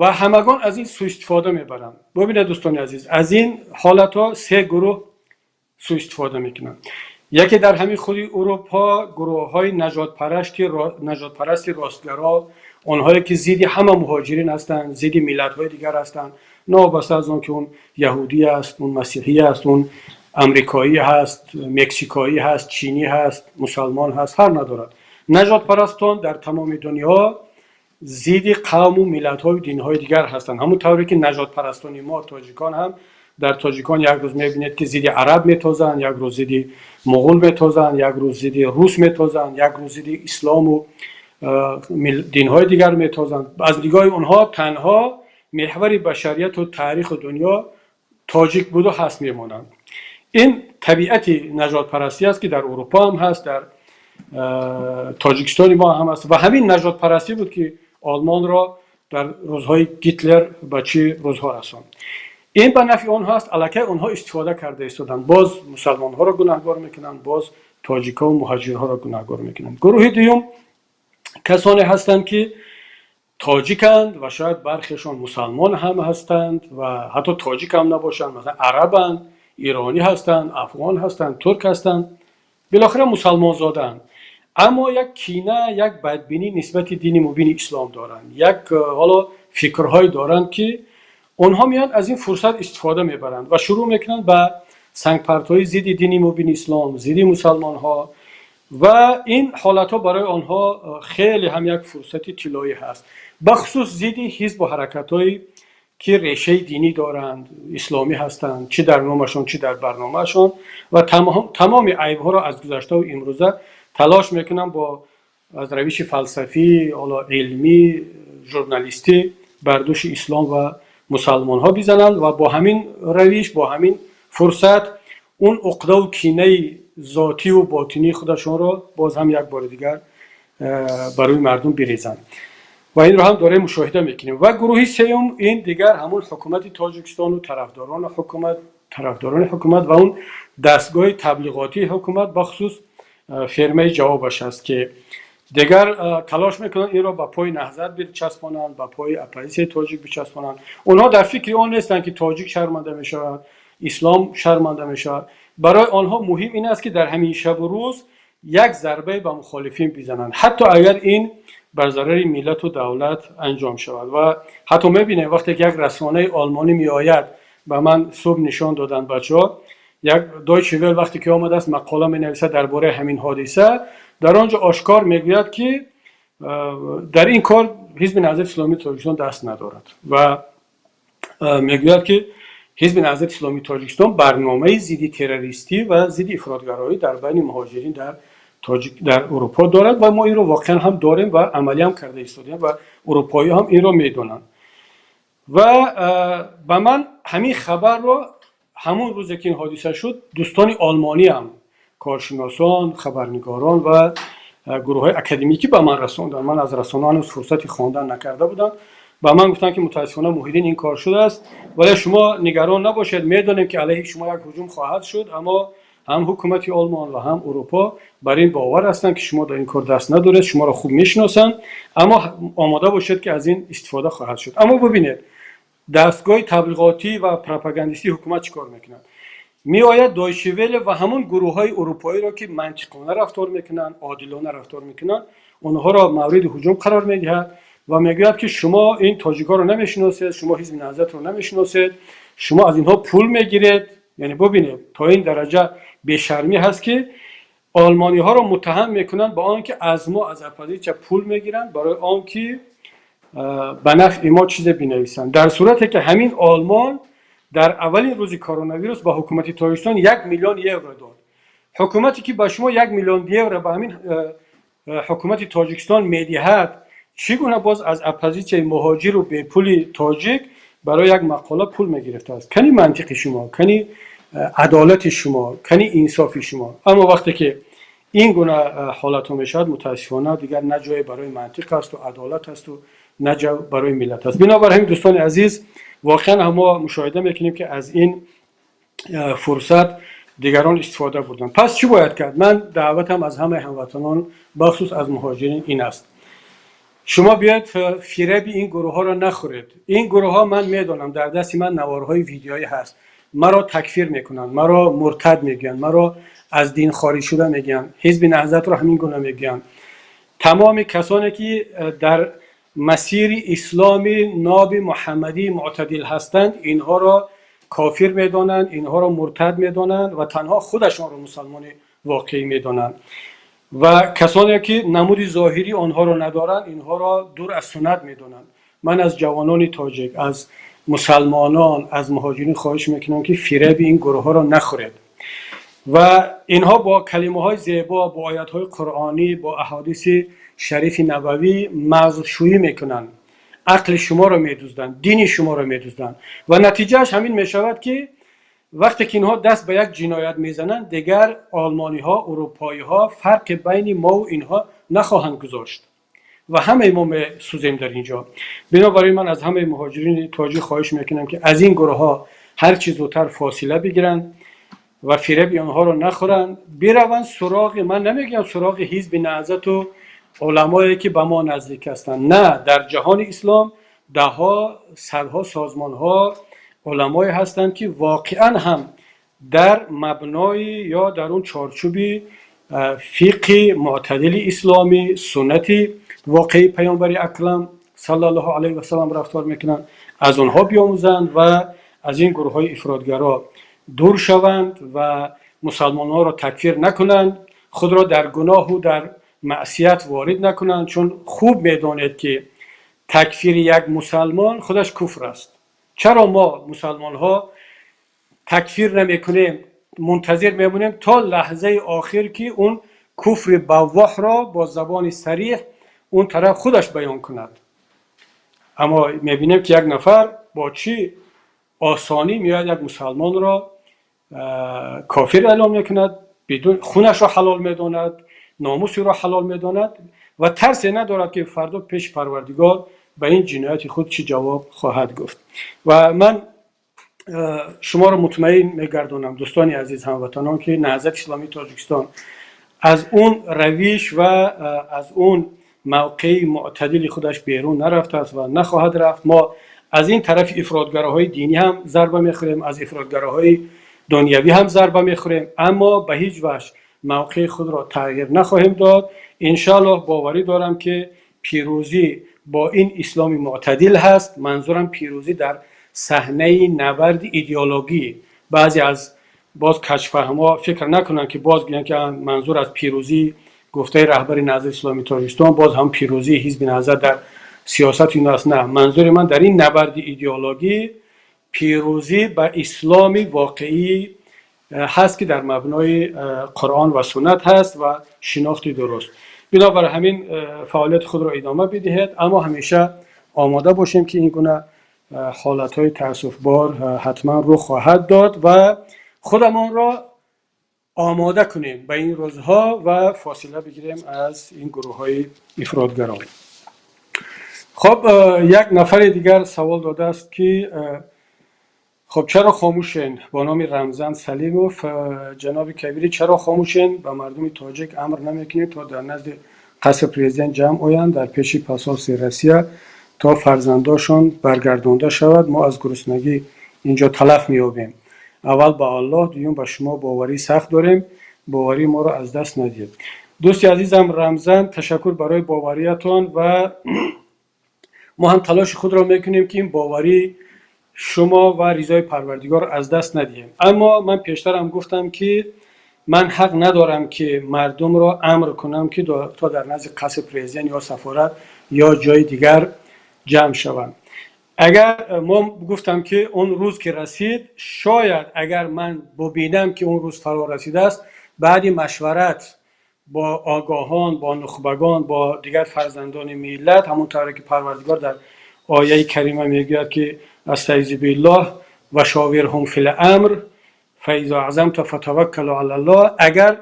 ва ҳамагон аз ин сӯистифода мебаранд. Бубинед, дӯстони азиз, аз ин ҳолатҳо се гурӯҳ сӯистифода мекунанд. Яке дар ҳамин худи Урупо гурӯҳҳои нажодпарасти ростгаро, онҳое ки зидди ҳама муҳоҷирин ҳастанд, зидди миллатҳои дигар ҳастанд, новобаста аз он ки он яҳудӣ аст, он масеҳӣ аст, он амрикоӣ ҳаст, мексикоӣ ҳаст, чинӣ ҳаст, мусалмон ҳаст, фарқ надорад. Нажодпарастон дар тамоми дунё зидди қавму миллатҳою динҳои дигар ҳастанд. Ҳамон тавре ки нажодпарастони мо тоҷикон ҳам дар тоҷикон як рӯз мебинед, ки зидди араб метозанд, як рӯз зидди муғул метозанд, як рӯз зидди рус метозанд, як рӯз зидди ислому динҳои дигар метозанд. Аз нигоҳи онҳо танҳо меҳвари башарияту таъриху дунё тоҷик буду ҳаст, мемонанд. Ин табиати нажодпарастӣ аст, ки дар Урупо ҳам ҳаст, дар Тоҷикистони мо ҳам аст. Ва ҳамин нажодпарастӣ буд, ки Олмонро дар рӯзҳои Гитлер ба чӣ рӯзҳо расонд. Ин ба нафъи онҳо аст. Аллакай онҳо истифода карда истоданд, боз мусалмонҳоро гунаҳгор мекунанд, боз тоҷикҳову муҳаҷирҳоро гунаҳгор мекунанд. Гурӯҳи дуюм касоне ҳастанд, ки тоҷиканд ва шояд бархешон мусалмон ҳам ҳастанд ва ҳатто тоҷик ҳам набошанд, масалан, арабанд, иронӣ ҳастанд, афғон ҳастанд, турк ҳастанд, билохира мусалмонзодаанд, аммо як кина, як бадбинӣ нисбати дини мубини ислом доранд, як ҳоло фикрҳое доранд, ки онҳо меоянд, аз ин фурсат истифода мебаранд ва шурӯъ мекунанд ба сангпартои зидди дини мубини ислом, зидди мусалмонҳо. Ва ин ҳолатҳо барои онҳо хеле ҳам як фурсати тиллоӣ ҳаст, бахусус зидди ҳизбу ҳаракатҳое ки решаи динӣ доранд, исломӣ ҳастанд, чӣ дар номашон, чӣ дар барномаашон, ва тамоми айбҳоро аз гузаштаву имрӯза талош мекунанд бо аз равиши фалсафӣ, ҳоло илмӣ, журналистӣ бар дӯши ислом ва мусалмонҳо бизананд ва бо ҳамин равиш, бо ҳамин фурсат он уқдаву кинаи зотиву ботинии худашонро боз ҳам як бори дигар барои мардум бирезанд. Ва инро ҳам дорем, мушоҳида мекунем. Ва гурӯҳи сеюм ин дигар ҳамун ҳукумати Тоҷикистону тарафдорони ҳукумат, ва он дастгоҳи таблиғотии ҳукумат, бахусус фирмаи ҷавобаш аст, ки дигар талош мекунанд инро ба пои Наҳзат бичаспонанд, ба пои оппозитсияи тоҷик бичаспонанд. Онҳо дар фикри он нестанд, ки тоҷик шарманда мешавад, ислом шарманда мешавад. Барои онҳо муҳим ин аст, ки дар ҳамин шабу рӯз як зарбае ба мухолифин бизананд, ҳатто агар ин бар зарари миллату давлат анҷом шавад. Ва ҳатто мебинем, вақте ки як расонаи олмонӣ меояд, ба ман субҳ нишон доданд бачаҳо, як Дойче Вель, вақте ки омадааст, мақола менависад дар бораи ҳамин ҳодиса, дар он ҷо ошкор мегӯяд, ки дар ин кор Ҳизби Наҳзати Исломии Тоҷикистон даст надорад ва мегӯяд, ки Ҳизби Наҳзати Исломии Тоҷикистон барномаи зидди террористӣ ва зидди ифротгароӣ дар байни муҳоҷирин дар Урупо дорад. Ва мо инро воқеан ҳам дорем ва амалӣ ҳам карда истодем ва урупоӣ ҳам инро медонанд. Ва ба ман ҳамин хабарро ҳамон рӯзе ки ин ҳодиса шуд, дӯстони олмониам, коршиносон, хабарнигорон ва гурӯҳҳои академикӣ ба ман расонданд. Ман аз расона ҳанӯз фурсати хондан накарда будам. Ба ман гуфтанд, ки мутаассифона, Муҳиддин, ин кор шудааст, вале шумо нигарон набошед, медонем, ки алайҳи шумо як ҳуҷум хоҳад шуд, аммо Ҳам ҳукумати Олмон ва ҳам Урупо бар ин бовар ҳастанд, ки шумо дар ин кор даст надоред, шуморо хуб мешиносанд, аммо омода бошед, ки аз ин истифода хоҳад шуд. Аммо бубинед, дастгоҳи таблиғотӣ ва пропагандистии ҳукумат чӣ кор мекунад. Меояд, Дойче Велле ва ҳамон гурӯҳҳои урупоиро, ки мантиқона рафтор мекунанд, одилона рафтор мекунанд, онҳоро мавриди ҳуҷум қарор медиҳад ва мегӯяд, ки шумо ин тоҷикҳоро намешиносед, шумо Ҳизби Наҳзатро намешиносед, шумо аз инҳо пул мегиред. Яъне бубинед, то ин дараҷа бешармӣ ҳаст, ки олмониҳоро муттаҳам мекунанд ба он ки аз мо, аз оппозитсия пул мегиранд, барои он ки ба нафъи мо чизе бинависанд, дар сурате ки ҳамин Олмон дар аввалин рӯзи коронавирус ба ҳукумати Тоҷикистон 1 миллион евро дод. Ҳукумате ки ба шумо 1 миллион евро ба ҳамин ҳукумати Тоҷикистон медиҳад, чӣ гуна боз аз оппозитсияи муҳоҷиру бепули тоҷик барои як мақола пул мегирифтааст? Кани мантиқи шумо, кани адолати шумо, кани инсофи шумо? Аммо вақте ки ин гуна ҳолатҳо мешавад, мутаассифона, дигар на ҷое барои мантиқ асту адолат асту на ҷо барои миллат аст. Бинобар ҳамин, дӯстони азиз, воқеан ҳам мо мушоҳида мекунем, ки аз ин фурсат дигарон истифода бурданд. Пас чӣ бояд кард? Ман даъватам аз ҳамаи ҳамватанон, бахусус аз муҳоҷирин, ин аст: шумо биёед, фиреби ин гурӯҳҳоро нахӯред. Ин гурӯҳҳо, ман медонам, дар дасти ман наворҳои видеоӣ ҳаст, маро такфир мекунанд, маро муртад мегӯянд, маро аз дин хориҷ шуда мегӯянд, Ҳизби Наҳзатро ҳамин гуна мегӯянд. Тамоми касоне ки дар масири исломи ноби муҳаммадии мӯътадил ҳастанд, инҳоро кофир медонанд, инҳоро муртад медонанд ва танҳо худашонро мусалмони воқеӣ медонанд. Ва касоне ки намуди зоҳирии онҳоро надоранд, инҳоро дур аз суннат медонанд. Ман аз ҷавонони тоҷик, аз мусалмонон, аз муҳоҷирин хоҳиш мекунам, ки фиреби ин гурӯҳҳоро нахӯред. Ва инҳо бо калимаҳои зебо, бо оятҳои қуръонӣ, бо аҳодиси шарифи набавӣ мағзшӯӣ мекунанд, ақли шуморо медузданд, дини шуморо медузданд. Ва натиҷааш ҳамин мешавад, ки вақте ки инҳо даст ба як ҷиноят мезананд, дигар олмониҳо, урупоиҳо фарқи байни мову инҳо нахоҳанд гузошт ва ҳамаи мо месӯзем дар ин ҷо. Бинобар ин ман аз ҳамаи муҳоҷирини тоҷик хоҳиш мекунам, ки аз ин гурӯҳҳо ҳар чӣ зудтар фосила бигиранд ва фиреби онҳоро нахӯранд. Бираванд суроғи, ман намегӯям суроғи Ҳизби Наҳзату уламое ки ба мо наздик ҳастанд, на, дар ҷаҳони ислом даҳҳо, садҳо созмонҳо, уламое ҳастанд, ки воқеан ҳам дар мабнои ё дар он чорчӯби фиқҳи мӯътадили исломӣ, суннати воқеии Паёмбари Акрам саллаллоҳу алайҳи васалам рафтор мекунанд. Аз онҳо биомӯзанд ва аз ин гурӯҳҳои ифротгаро дур шаванд ва мусалмонҳоро такфир накунанд, худро дар гуноҳу дар маъсият ворид накунанд, чун хуб медонед, ки такфири як мусалмон худаш куфр аст. Чаро мо мусалмонҳо такфир намекунем, мунтазир мемонем то лаҳзаи охир, ки он куфри баввоҳро бо забони сариҳ он тараф худаш баён кунад? Аммо мебинем, ки як нафар бо чӣ осонӣ меояд, як мусалмонро кофир эълон мекунад, бидун хунашро ҳалол медонад, номусиро ҳалол медонад ва тарсе надорад, ки фардо пеши Парвардигор ба ин ҷинояти худ чӣ ҷавоб хоҳад гуфт. Ва ман шуморо мутмаин мегардонам, дӯстони азиз, ҳамватанон, ки Наҳзати Исломии Тоҷикистон аз он равиш ва аз он мавқеи мӯътадили худаш берун нарафтааст ва нахоҳад рафт. Мо аз ин тарафи ифротгароҳои динӣ ҳам зарба мехӯрем, аз ифротгароҳои дунявӣ ҳам зарба мехӯрем, аммо ба ҳеҷ ваҷҳ мавқеи худро тағйир нахоҳем дод. Иншааллоҳ, боварӣ дорам, ки пирӯзӣ бо ин исломи мӯътадил ҳаст. Манзурам пирӯзӣ дар саҳнаи набарди идеологӣ. Баъзе аз боз каҷфаҳмҳо фикр накунанд, ки боз гӯянд, ки манзур аз пирӯзӣ гуфтаи раҳбари Наҳзати Исломии Тоҷикистон боз ҳам пирӯзии Ҳизби Наҳзат дар сиёсати ин аст. На, манзури ман дар ин набарди идеологӣ пирӯзӣ ба исломи воқеӣ ҳаст, ки дар мабнои Қуръон ва суннат ҳаст ва шинохти дуруст. Бинобар ҳамин фаъолияти худро идома бидиҳед, аммо ҳамеша омода бошем, ки ин гуна ҳолатҳои таассуфбор ҳатман рух хоҳад дод ва худамонро омода кунем ба ин рӯзҳо ва фосила бигирем аз ин гурӯҳҳои ифротгарон. Хоб, як нафари дигар савол додааст, ки Хуб, чаро хомӯшен? Бо номи Рамзан Салимов. Ҷаноби Кабирӣ, чаро хомӯшен? Ба мардуми тоҷик амр намекунед, то дар назди қасри президент ҷамъ оянд, дар пеши посольствои Россия, то фарзандошон баргардонда шавад? Мо аз гуруснагӣ инҷо талаф меёбем. Аввал ба Аллоҳ, дуюм ба шумо боварии сахт дорем. Боварии моро аз даст надиҳед. Дӯсти азизам Рамзан, ташаккур барои бовариятон ва мо ҳам талоши худро мекунем, ки ин боварии шумо ва ризои Парвардигор аз даст надиҳем. Аммо ман пештарам гуфтам, ки ман ҳақ надорам, ки мардумро амр кунам, ки то дар назди қасри президент ё сафорат ё ҷои дигар ҷамъ шаванд. Агар мо гуфтам, ки он рӯз ки расид, шояд агар ман бубинам, ки он рӯз фаро расидааст, баъди машварат бо огоҳон, бо нухбагон, бо дигар фарзандони миллат, ҳамон тавре ки Парвардигор дар ояи карима мегӯяд, ки أستعيذ بالله وشاورهم في الأمر فإذا عزمت فتوكل على الله. Агар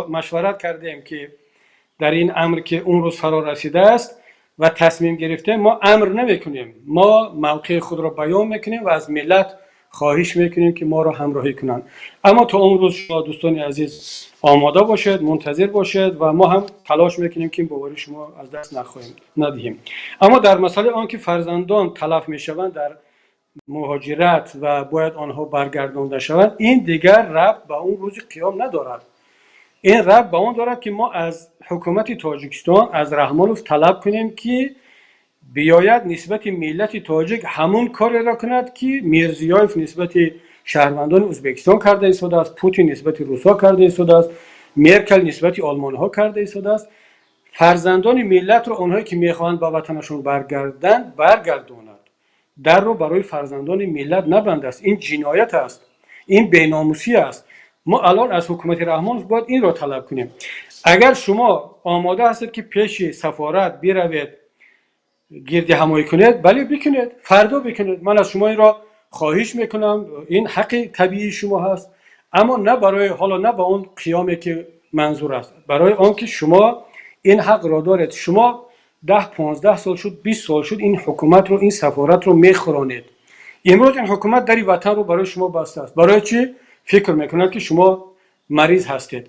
машварат кардем, ки дар ин амр, ки он рӯз фаро расидааст ва тасмим гирифтем, мо амр намекунем, мо мавқеи худро баён мекунем ва аз миллат хоҳиш мекунем, ки моро ҳамроҳӣ кунанд. Аммо то он рӯз шумо, дӯстони азиз, омода бошед, мунтазир бошед ва мо ҳам талош мекунем, ки ин бовари шумо аз даст нахоҳем надиҳем. Аммо дар масъалаи он ки фарзандон талаф мешаванд дар муҳоҷират ва бояд онҳо баргардонда шаванд, ин дигар рабт ба он рӯзи қиём надорад. Ин рабт ба он дорад, ки мо аз ҳукумати Тоҷикистон, аз Раҳмонов талаб кунем, ки биёяд нисбати миллати тоҷик ҳамун кореро кунад, ки Мирзиёев нисбати шаҳрвандони Ӯзбекистон карда истодааст, Путин нисбати русҳо карда истодааст, Меркел нисбати олмонҳо карда истодааст. Фарзандони миллатро, онҳое ки мехоҳанд ба ватанашон баргарданд, баргардонад. Дарро барои фарзандони миллат набандааст. Ин ҷиноят аст, ин беномусӣ аст. Мо алон аз ҳукумати Раҳмонов бояд инро талаб кунем. Агар шумо омода ҳастед, ки пеши сафорат биравед, гирди ҳамоӣ кунед, бале, бикунед, фардо бикунед. Ман аз шумо инро хоҳиш мекунам, ин ҳаққи табиии шумо ҳаст. Аммо на барои ҳоло, на ба он қиёме ки манзур аст, барои он ки шумо ин ҳақро доред. Шумо 10-15 сол шуд, 20 сол шуд, ин ҳукуматро, ин сафоратро мехӯронед. Имрӯз ин ҳукумат дари ватанро барои шумо бастааст. Барои чӣ? Фикр мекунад, ки шумо мариз ҳастед.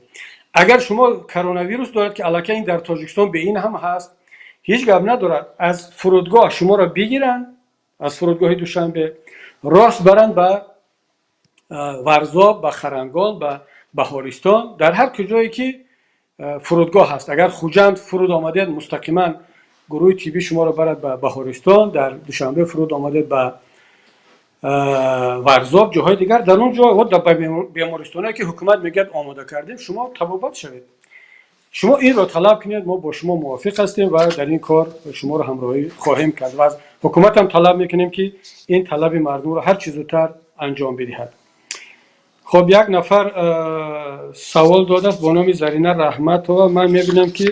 Агар шумо коронавирус доред, ки аллакай ин дар Тоҷикистон бе ин ҳам ҳаст, ҳеҷ гап надорад, аз фурудгоҳ шуморо бигиранд, аз фурудгоҳи Душанбе рост баранд ба Варзоб, ба Харангон, ба Баҳористон, дар ҳар куҷое ки фурудгоҳ ҳаст. Агар Хуҷанд фуруд омадед, мустақиман гурӯҳи тиббӣ шуморо барад ба Баҳористон. Дар Душанбе фуруд омадед, ба Варзоб, ҷоҳои дигар. Дар он ҷо ба бемористоное ки ҳукумат мегӯяд омода кардем, шумо табобат шавед. Шумо инро талаб кунед, мо бо шумо мувофиқ ҳастем ва дар ин кор шуморо ҳамроҳӣ хоҳем кард ва аз ҳукуматам талаб мекунем, ки ин талаби мардумро ҳар чӣ зудтар анҷом бидиҳад. Хоб, як нафар савол додааст бо номи Зарина Раҳматова. Ман мебинам, ки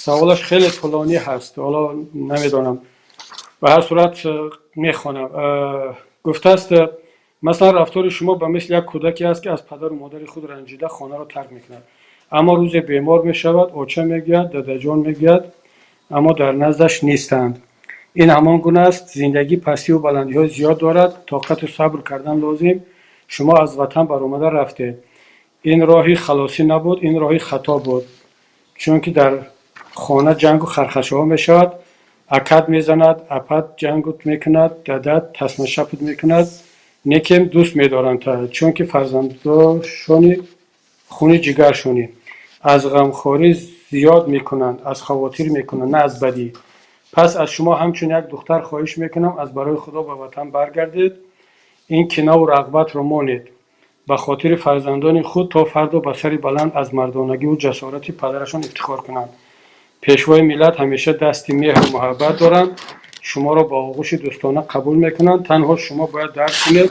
саволаш хеле тӯлонӣ ҳаст. Ҳоло намедонам, ба ҳар сурат мехонам. Гуфтааст, масалан, рафтори шумо ба мисли як кӯдаке аст, ки аз падару модари худ ранҷида хонаро тарк мекунад, аммо рӯзе бемор мешавад, оча мегӯяд, дадаҷон мегӯяд, аммо дар наздаш нестанд. Ин ҳамон гуна аст. Зиндагӣ пастиву баландиҳои зиёд дорад, тоқату сабр кардан лозим. Шумо аз ватан баромада рафтед, ин роҳи халосӣ набуд, ин роҳи хато буд, чунки дар хона ҷангу хархашаҳо мешавад. Акат мезанад, апат ҷангут мекунад, дадат тасмашапут мекунад, некем дӯст медоранд, чунки фарзандошони хуни ҷигаршонӣ. Аз ғамхорӣ зиёд мекунанд, аз хавотир мекунанд, на аз бадӣ. Пас аз шумо ҳамчун як духтар хоҳиш мекунам, аз барои Худо ба ватан баргардед, ин кинаву рағбатро монед, ба хотири фарзандони худ, то фардо ба сари баланд аз мардонагиву ҷасорати падарашон ифтихор кунанд. Пешвои миллат ҳамеша дасти меҳру муҳаббат доранд, шуморо ба оғӯши дӯстона қабул мекунанд. Танҳо шумо бояд дарк кунед,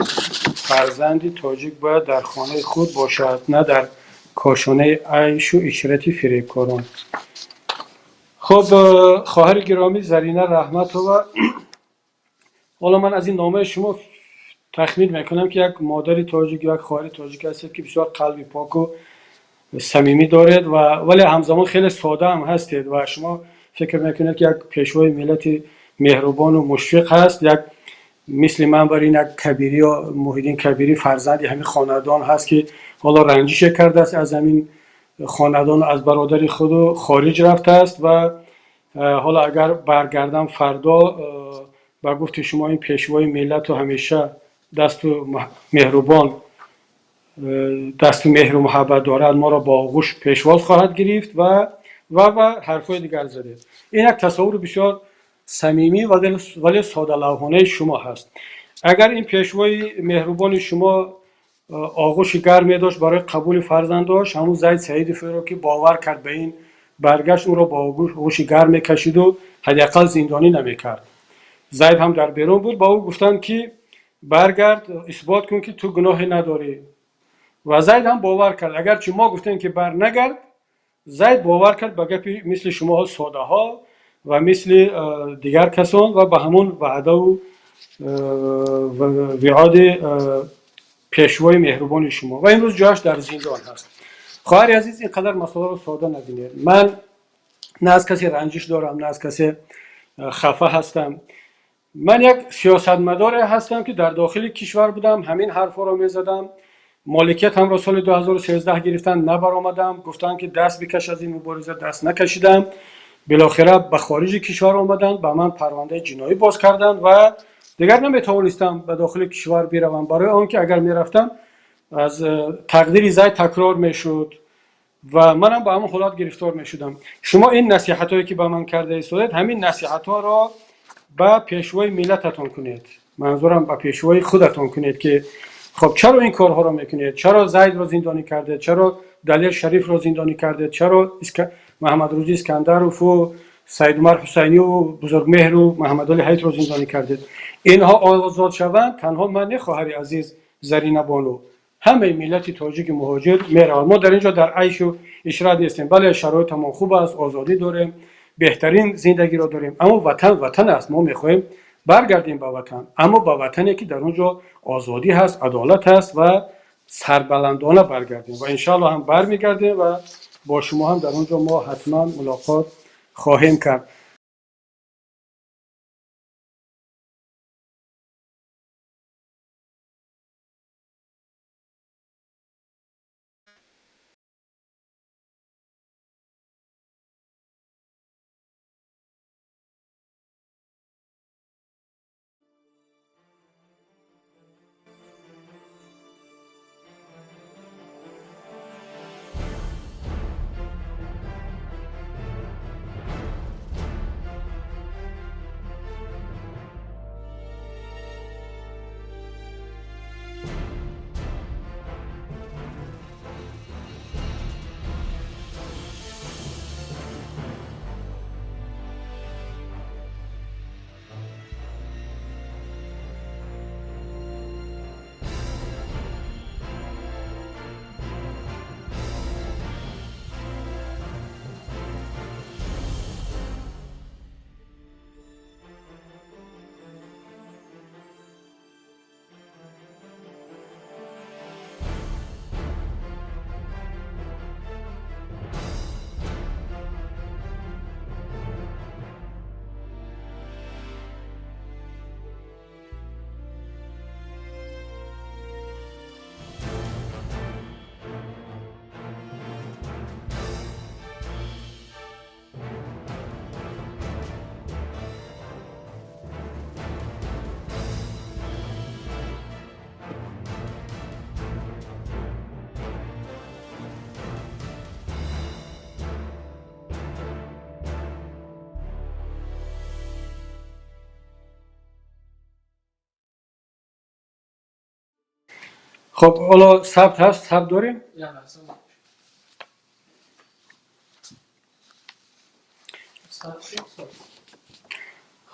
фарзанди тоҷик бояд дар хонаи худ бошад, на дар кошонаи айшу ишрати фиребкорон. Хуб, хоҳари гиромӣ Зарина Раҳматова, ҳоло ман аз ин номаи шумо тахмин мекунам, ки як модари тоҷик, як хоҳари тоҷик ҳастед, ки бисёр қалби поку самимӣ доред ва вале ҳамзамон хеле сода ҳам ҳастед ва шумо фикр мекунед, ки як пешвои миллати меҳрубону мушфиқ ҳаст, як Мисли ман бар ин як Кабирӣ ё Муҳиддин Кабирӣ фарзанди ҳамин хонадон ҳаст, ки ҳоло ранҷише кардааст аз ҳамин хонадон, аз бародари худу хориҷ рафтааст ва ҳоло агар баргардам фардо, ба гуфти шумо ин пешвои миллату ҳамеша дасту меҳрубон, дасту меҳру муҳаббат дорад, моро бо оғӯш пешвоз хоҳад гирифт ва ва ва ҳарфҳои дигар задед. Ин як тасаввури бисёр самимӣ, вале содалавҳонаи шумо ҳаст. Агар ин пешвои меҳрубони шумо оғӯши гарм медошт барои қабули фарзандош, ҳамун Зайд Саидовро, ки бовар кард ба ин баргашт, ӯро бо оғӯши гарм мекашиду ҳадди ақал зиндонӣ намекард. Зайд ҳам дар берун буд, ба ӯ гуфтанд, ки баргард, исбот кун, ки ту гуноҳе надорӣ, ва Зайд ҳам бовар кард. Агарчи мо гуфтем, ки бар нагард, Зайд бовар кард ба гапи мисли шумоҳо содаҳо ва мисли дигар касон ва ба ҳамон ваъдаву виъоди пешвои меҳрубони шумо, ва имрӯз ҷояш дар зиндон ҳаст. Хоҳари азиз, ин қадар масъаларо сода набинед. Ман на аз касе ранҷиш дорам, на аз касе хафа ҳастам. Ман як сиёсатмадоре ҳастам, ки дар дохили кишвар будам, ҳамин ҳарфҳоро мезадам. Моликиятамро соли 2013 гирифтан, набаромадам. Гуфтанд, ки даст бикаш аз ин мубориза, даст накашидам. Билохира ба хориҷи кишвар омаданд, ба ман парвандаи ҷиноӣ боз карданд ва дигар наметавонистам ба дохили кишвар биравам, барои он ки агар мерафтам, аз тақдири Зайд такрор мешуд ва манам ба ҳамон ҳолат гирифтор мешудам. Шумо ин насиҳатҳое, ки ба ман карда истодед, ҳамин насиҳатҳоро ба пешвои миллататон кунед, манзурам ба пешвои худатон кунед, ки хоб, чаро ин корҳоро мекунед? Чаро Зайдро зиндонӣ кардед? Чаро Далер Шарифро зиндонӣ кардед? Чаро Маҳамадрӯзӣ Искандарову Саидумар Ҳусайниву Бузургмеҳру Маҳамадали Ҳайтро зиндонӣ кардед? Инҳо озод шаванд, танҳо ман не, хоҳари азиз Зарина бону, ҳамаи миллати тоҷики муҳоҷир меравад. Мо дар ин ҷо дар айшу ишрат нестем. Бале, шароитамон хуб аст, озодӣ дорем, беҳтарин зиндагиро дорем, аммо ватан ватан аст. Мо мехоҳем баргардем ба ватан, аммо ба ватане, ки дар он ҷо озодӣ ҳаст, адолат ҳаст, ва сарбаландона баргардем. Ва иншоалло ҳам бармегардем ва бо шумо ҳам дар он ҷо мо ҳатман мулоқот хоҳем кард. Хоб, ҳоло сабт ҳаст, сабт дорем.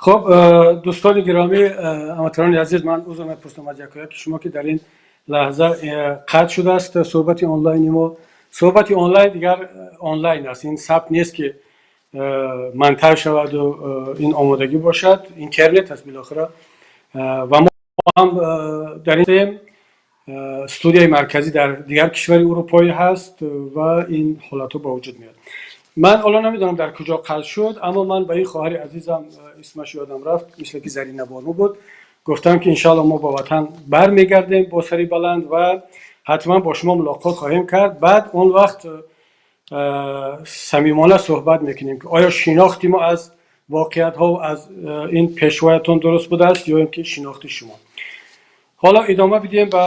Хоб, дӯстони гиромӣ, ҳамватанони азиз, ман узр мепурсам аз якояки шумо, ки дар ин лаҳза қатъ шудааст суҳбати онлайни мо. Суҳбати онлайн дигар онлайн аст, ин сабт нест, ки монтаж шаваду ин омодагӣ бошад. Интернет аст билохира ва мо ҳам дар ин студияи марказӣ дар дигар кишвари урупоӣ ҳаст ва ин ҳолатҳо ба вуҷуд меояд. Ман ҳоло намедонам, дар куҷо қатъ шуд, аммо ман ба ин хоҳари азизам, исмаш ёдам рафт, мисле ки Зарина бону буд, Гуфтам, ки иншоалло мо ба ватан бармегардем бо сари баланд ва ҳатман бо шумо мулоқот хоҳем кард. Баъд он вақт самимона суҳбат мекунем, ки оё шинохти мо аз воқеиятҳо, аз ин пешвоятон дуруст будааст ё ин ки шинохти шумо. Ҳоло идома бидиҳем ба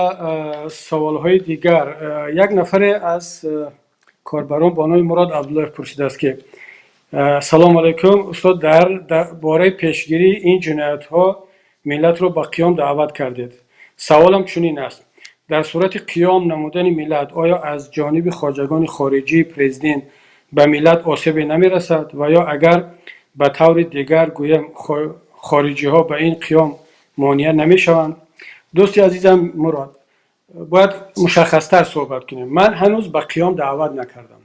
саволҳои дигар. Як нафаре аз корбарон бо номи Мурод Абдуллоев пурсидааст, ки салому алайкум, устод, дар бораи пешгирии ин ҷиноятҳо миллатро ба қиём даъват кардед. Саволам чунин аст: дар сурати қиём намудани миллат, оё аз ҷониби хоҷагони хориҷии президент ба миллат осебе намерасад? Ва ё агар ба таври дигар гӯям, хориҷиҳо ба ин қиём монеа намешаванд? Дӯсти азизам Мурод, бояд мушаххастар суҳбат кунем. Ман ҳанӯз ба қиём даъват накардам.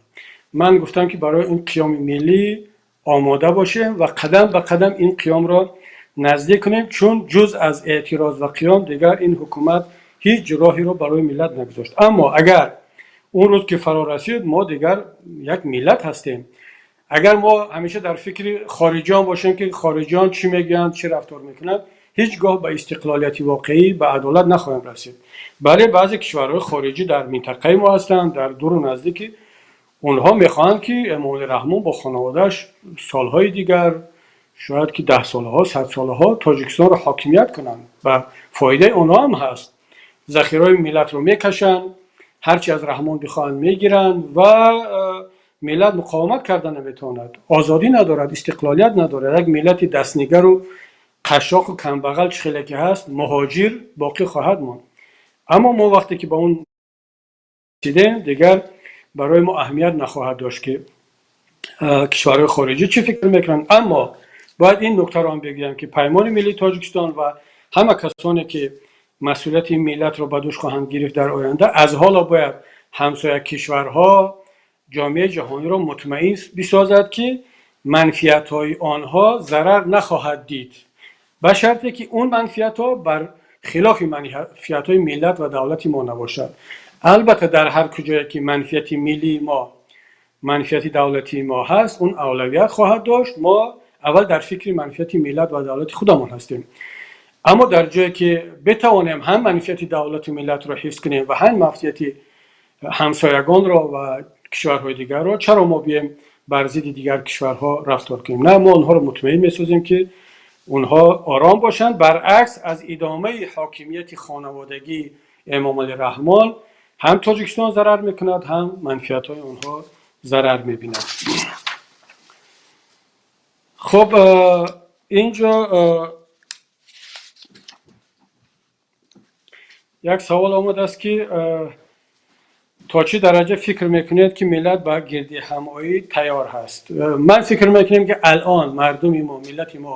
Ман гуфтам, ки барои ин қиёми миллӣ омода бошем ва қадам ба қадам ин қиёмро наздик кунем, чун ҷуз аз эътироз ва қиём дигар ин ҳукумат ҳеҷ роҳеро барои миллат нагузошт. Аммо агар он рӯз ки фаро расид, мо дигар як миллат ҳастем. Агар мо ҳамеша дар фикри хориҷиён бошем, ки хориҷиён чӣ мегӯянд, чӣ рафтор мекунанд, ҳеҷ гоҳ ба истиқлолияти воқеӣ, ба адолат нахоҳем расид. Бале, баъзе кишварҳои хориҷӣ дар минтақаи мо ҳастанд, дар дуру наздики онҳо мехоҳанд, ки Эмомалӣ Раҳмон бо хонаводааш солҳои дигар, шояд ки даҳсолаҳо, садсолаҳо Тоҷикистонро ҳокимият кунанд ва фоидаи онҳо ҳам ҳаст. Захираҳои миллатро мекашанд, ҳарчи аз Раҳмон бихоҳанд, мегиранд ва миллат муқовимат карда наметавонад, озодӣ надорад, истиқлолият надорад. Як миллати дастнигару қашшоқу камбағал, чӣ хеле ки ҳаст, муҳоҷир боқӣ хоҳад монд. Аммо мо вақте ки ба он расидем, дигар барои мо аҳамият нахоҳад дошт, ки кишварҳои хориҷӣ чӣ фикр мекунанд. Аммо бояд ин нуктаро ҳам бигӯям, ки Паймони миллии Тоҷикистон ва ҳама касоне, ки масъулияти ин миллатро ба дӯш хоҳанд гирифт дар оянда, аз ҳоло бояд ҳамсоя кишварҳо, ҷомеаи ҷаҳониро мутмаин бисозад, ки манфиатҳои онҳо зарар нахоҳад дид, ба шарте ки он манфиатҳо бар хилофи манфиатҳои миллат ва давлати мо набошад. Албатта, дар ҳар куҷое ки манфиати миллии мо, манфиати давлатии мо ҳаст, он авлавият хоҳад дошт. Мо аввал дар фикри манфиати миллат ва давлати худамон ҳастем. Аммо дар ҷое ки битавонем ҳам манфиати давлату миллатро ҳифз кунем ва ҳам манфиати ҳамсоягонро ва кишварҳои дигарро, чаро мо бием бар зидди дигар кишварҳо рафтор кунем? На, мо онҳоро мутмаин месозем, ки онҳо ором бошанд. Баръакс, аз идомаи ҳокимияти хонаводагии Эмомалӣ Раҳмон ҳам Тоҷикистон зарар мекунад, ҳам манфиатҳои онҳо зарар мебинад. Хуб, инҷо як савол омадааст, ки то чӣ дараҷа фикр мекунед, ки миллат ба гирдиҳамоӣ тайёр ҳаст? Ман фикр мекунем, ки алон мардуми мо, миллати мо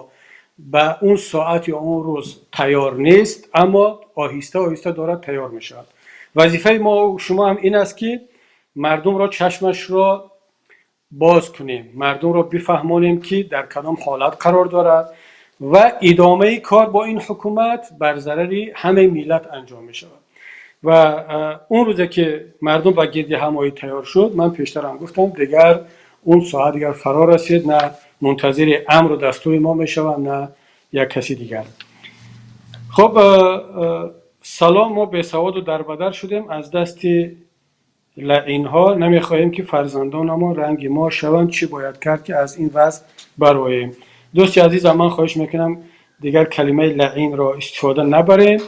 ба он соат ё он рӯз тайёр нест, аммо оҳиста оҳиста дорад тайёр мешавад. Вазифаи мо шумо ҳам ин аст, ки мардумро чашмашро боз кунем, мардумро бифаҳмонем, ки дар кадом ҳолат қарор дорад ва идомаи кор бо ин ҳукумат бар зарари ҳамаи миллат анҷом мешавад. Ва он рӯзе ки мардум ба гирдиҳамоӣ тайёр шуд, ман пештарам гуфтам, дигар он соат дигар фаро расид, на мунтазири амру дастури мо мешаванд, на як каси дигар. Хуб, салом, мо бесаводу дарбадар шудем аз дасти лаинҳо, намехоҳем, ки фарзандонамон ранги мо шаванд. Чӣ бояд кард, ки аз ин вазъ бароем? Дӯсти азизам, ман хоҳиш мекунам, дигар калимаи лаинро истифода набарем.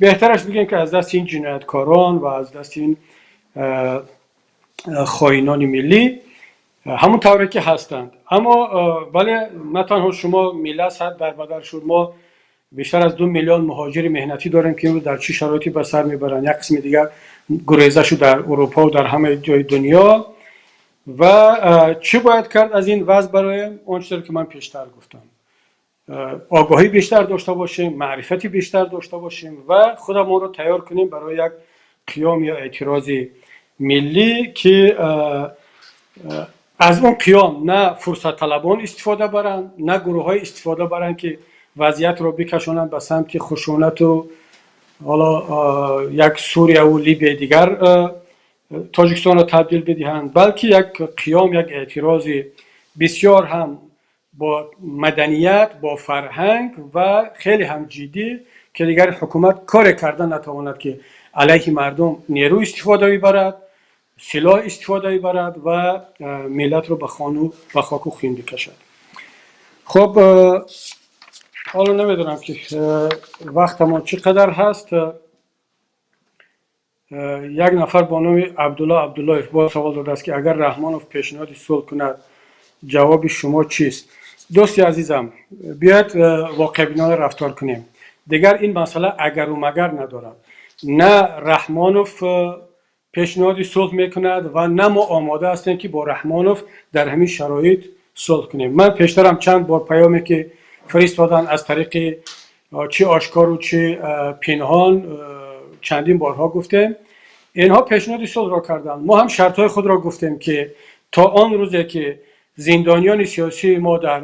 Беҳтараш бигӯем, ки аз дасти ин ҷинояткорон ва аз дасти ин хоинони миллӣ, ҳамон тавре ки ҳастанд. Аммо бале, на танҳо шумо миллат дарбадар шуд, мо бештар аз 2 миллион муҳоҷири меҳнатӣ дорем, ки имрӯз дар чӣ шароите ба сар мебаранд. Як қисми дигар гуреза шуд дар Урупо дар ҳамаи ҷои дунё. Ва чӣ бояд кард аз ин вазъ бароем? Он чизеро ки ман пештар гуфтам: огоҳӣ бештар дошта бошем, маърифати бештар дошта бошем ва худамонро тайёр кунем барои як қиём ё эътирози миллӣ, ки аз он қиём на фурсатталабон истифода баранд, на гурӯҳҳое истифода баранд, ки вазъиятро бикашонанд ба самти хушунату ҳоло як Сурияву Либияи дигар Тоҷикистонро табдил бидиҳанд, балки як қиём, як эътирози бисёр ҳам бо маданият, бо фарҳанг ва хеле ҳам ҷиддӣ. ки дигар ҳукумат коре карда натавонад, ки алайҳи мардум нерӯ истифода бибарад, силоҳ истифода бибарад ва миллатро ба хону ба хоку хун бикашад. Хуб, ҳоло намедонам, ки вақтамон чӣ қадар ҳаст. Як нафар бо номи Абдулло Абдуллоев боз савол додааст, ки агар Раҳмонов пешниҳоди сулҳ кунад, ҷавоби шумо чист? Дӯсти азизам, биёед воқеъбинона рафтор кунем. Дигар ин масъала агару магар надорад. На Раҳмонов пешниҳоди сулҳ мекунад ва на мо омода ҳастем, ки бо Раҳмонов дар ҳамин шароит сулҳ кунем. Ман пештарам чанд бор паёме, ки фиристоданд аз тариқи чӣ ошкору чӣ пинҳон, чандин борҳо гуфтем. Инҳо пешниҳоди сулҳро карданд, мо ҳам шартҳои худро гуфтем, ки то он рӯзе ки зиндониёни сиёсии мо дар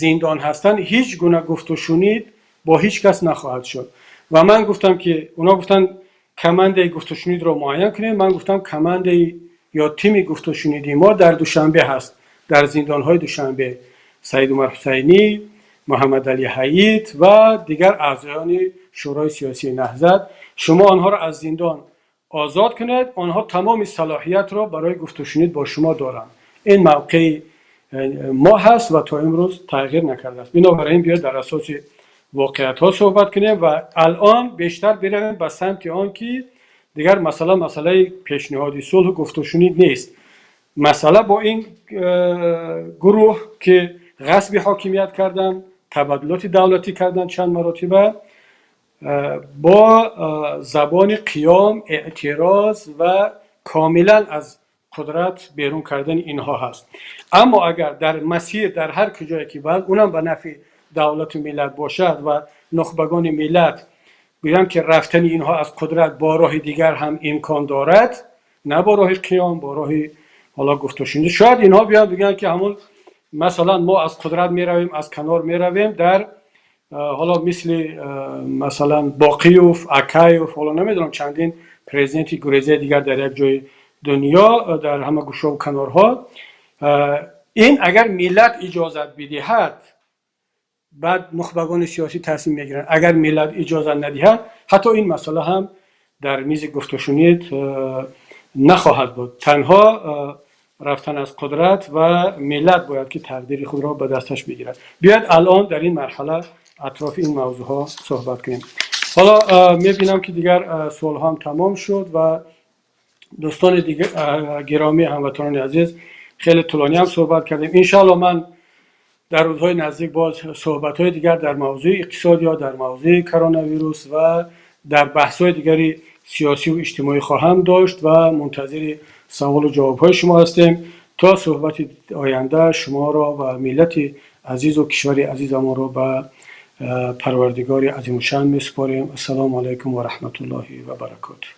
зиндон ҳастанд, ҳеҷ гуна гуфтушунид бо ҳеҷ кас нахоҳад шуд. Ва ман гуфтам, ки онҳо гуфтанд, командаи гуфтушунидро муайян кунем. Ман гуфтам, командаи ё тими гуфтушуниди мо дар Душанбе ҳаст, дар зиндонҳои Душанбе: Саидумар Ҳусайнӣ, Муҳаммадалӣ Ҳаит ва дигар аъзоёни Шӯрои сиёсии Наҳзат. Шумо онҳоро аз зиндон озод кунед, онҳо тамоми салоҳиятро барои гуфтушунид бо шумо доранд. Ин мавқеи мо ҳаст ва то имрӯз тағйир накардааст. Бинобар ин биёед дар асоси воқеиятҳо суҳбат кунем ва алон бештар биравем ба самти он, ки дигар масъала масъалаи пешниҳоди сулҳу гуфтушунид нест. Масъала бо ин гурӯҳ, ки ғасби ҳокимият карданд, табаддулоти давлатӣ карданд чанд маротиба, бо забони қиём, эътироз ва комилан аз қудрат берун кардани инҳо ҳаст. Аммо агар дар масир, дар ҳар куҷое ки баъд унам ба нафъи давлату миллат бошад ва нухбагони миллат гӯянд, ки рафтани инҳо аз қудрат бо роҳи дигар ҳам имкон дорад, на бо роҳи қиём, бо роҳи ҳоло гуфтушунид, шояд инҳо биёянд бигӯянд, ки ҳамун масалан мо аз қудрат меравем, аз канор меравем, дар ҳоло мисли масалан Боқиев, Акаев, ҳоло намедонам, чандин президенти гурезаи дигар дар як ҷои дунё, дар ҳама гӯшаву канорҳо. Ин агар миллат иҷозат бидиҳад, баъд нухбагони сиёсӣ тасмим мегиранд. Агар миллат иҷозат надиҳад, ҳатто ин масъала ҳам дар мизи гуфтушунид нахоҳад буд. Танҳо рафтан аз қудрат ва миллат бояд ки тақдири худро ба дасташ бигирад. Биёед алон дар ин марҳала атрофи ин мавзӯъҳо суҳбат кунем. Ҳоло мебинам, ки дигар суолҳо ҳам тамом шуд. Ва дӯстони гиромӣ, ҳамватанони азиз, хеле тӯлонӣ ҳам суҳбат кардем. Иншаалло, ман дар рӯзҳои наздик боз суҳбатҳои дигар дар мавзӯи иқтисодиё, дар мавзӯи коронавирус ва дар баҳсҳои дигари сиёсиву иҷтимоӣ хоҳам дошт ва мунтазири саволу ҷавобҳои шумо ҳастем. То суҳбати оянда шуморо ва миллати азизу кишвари азизамонро ба Парвардигори азимушаън месупорем. Ассалому алайкум ва раҳматуллоҳи ва баракотуҳ.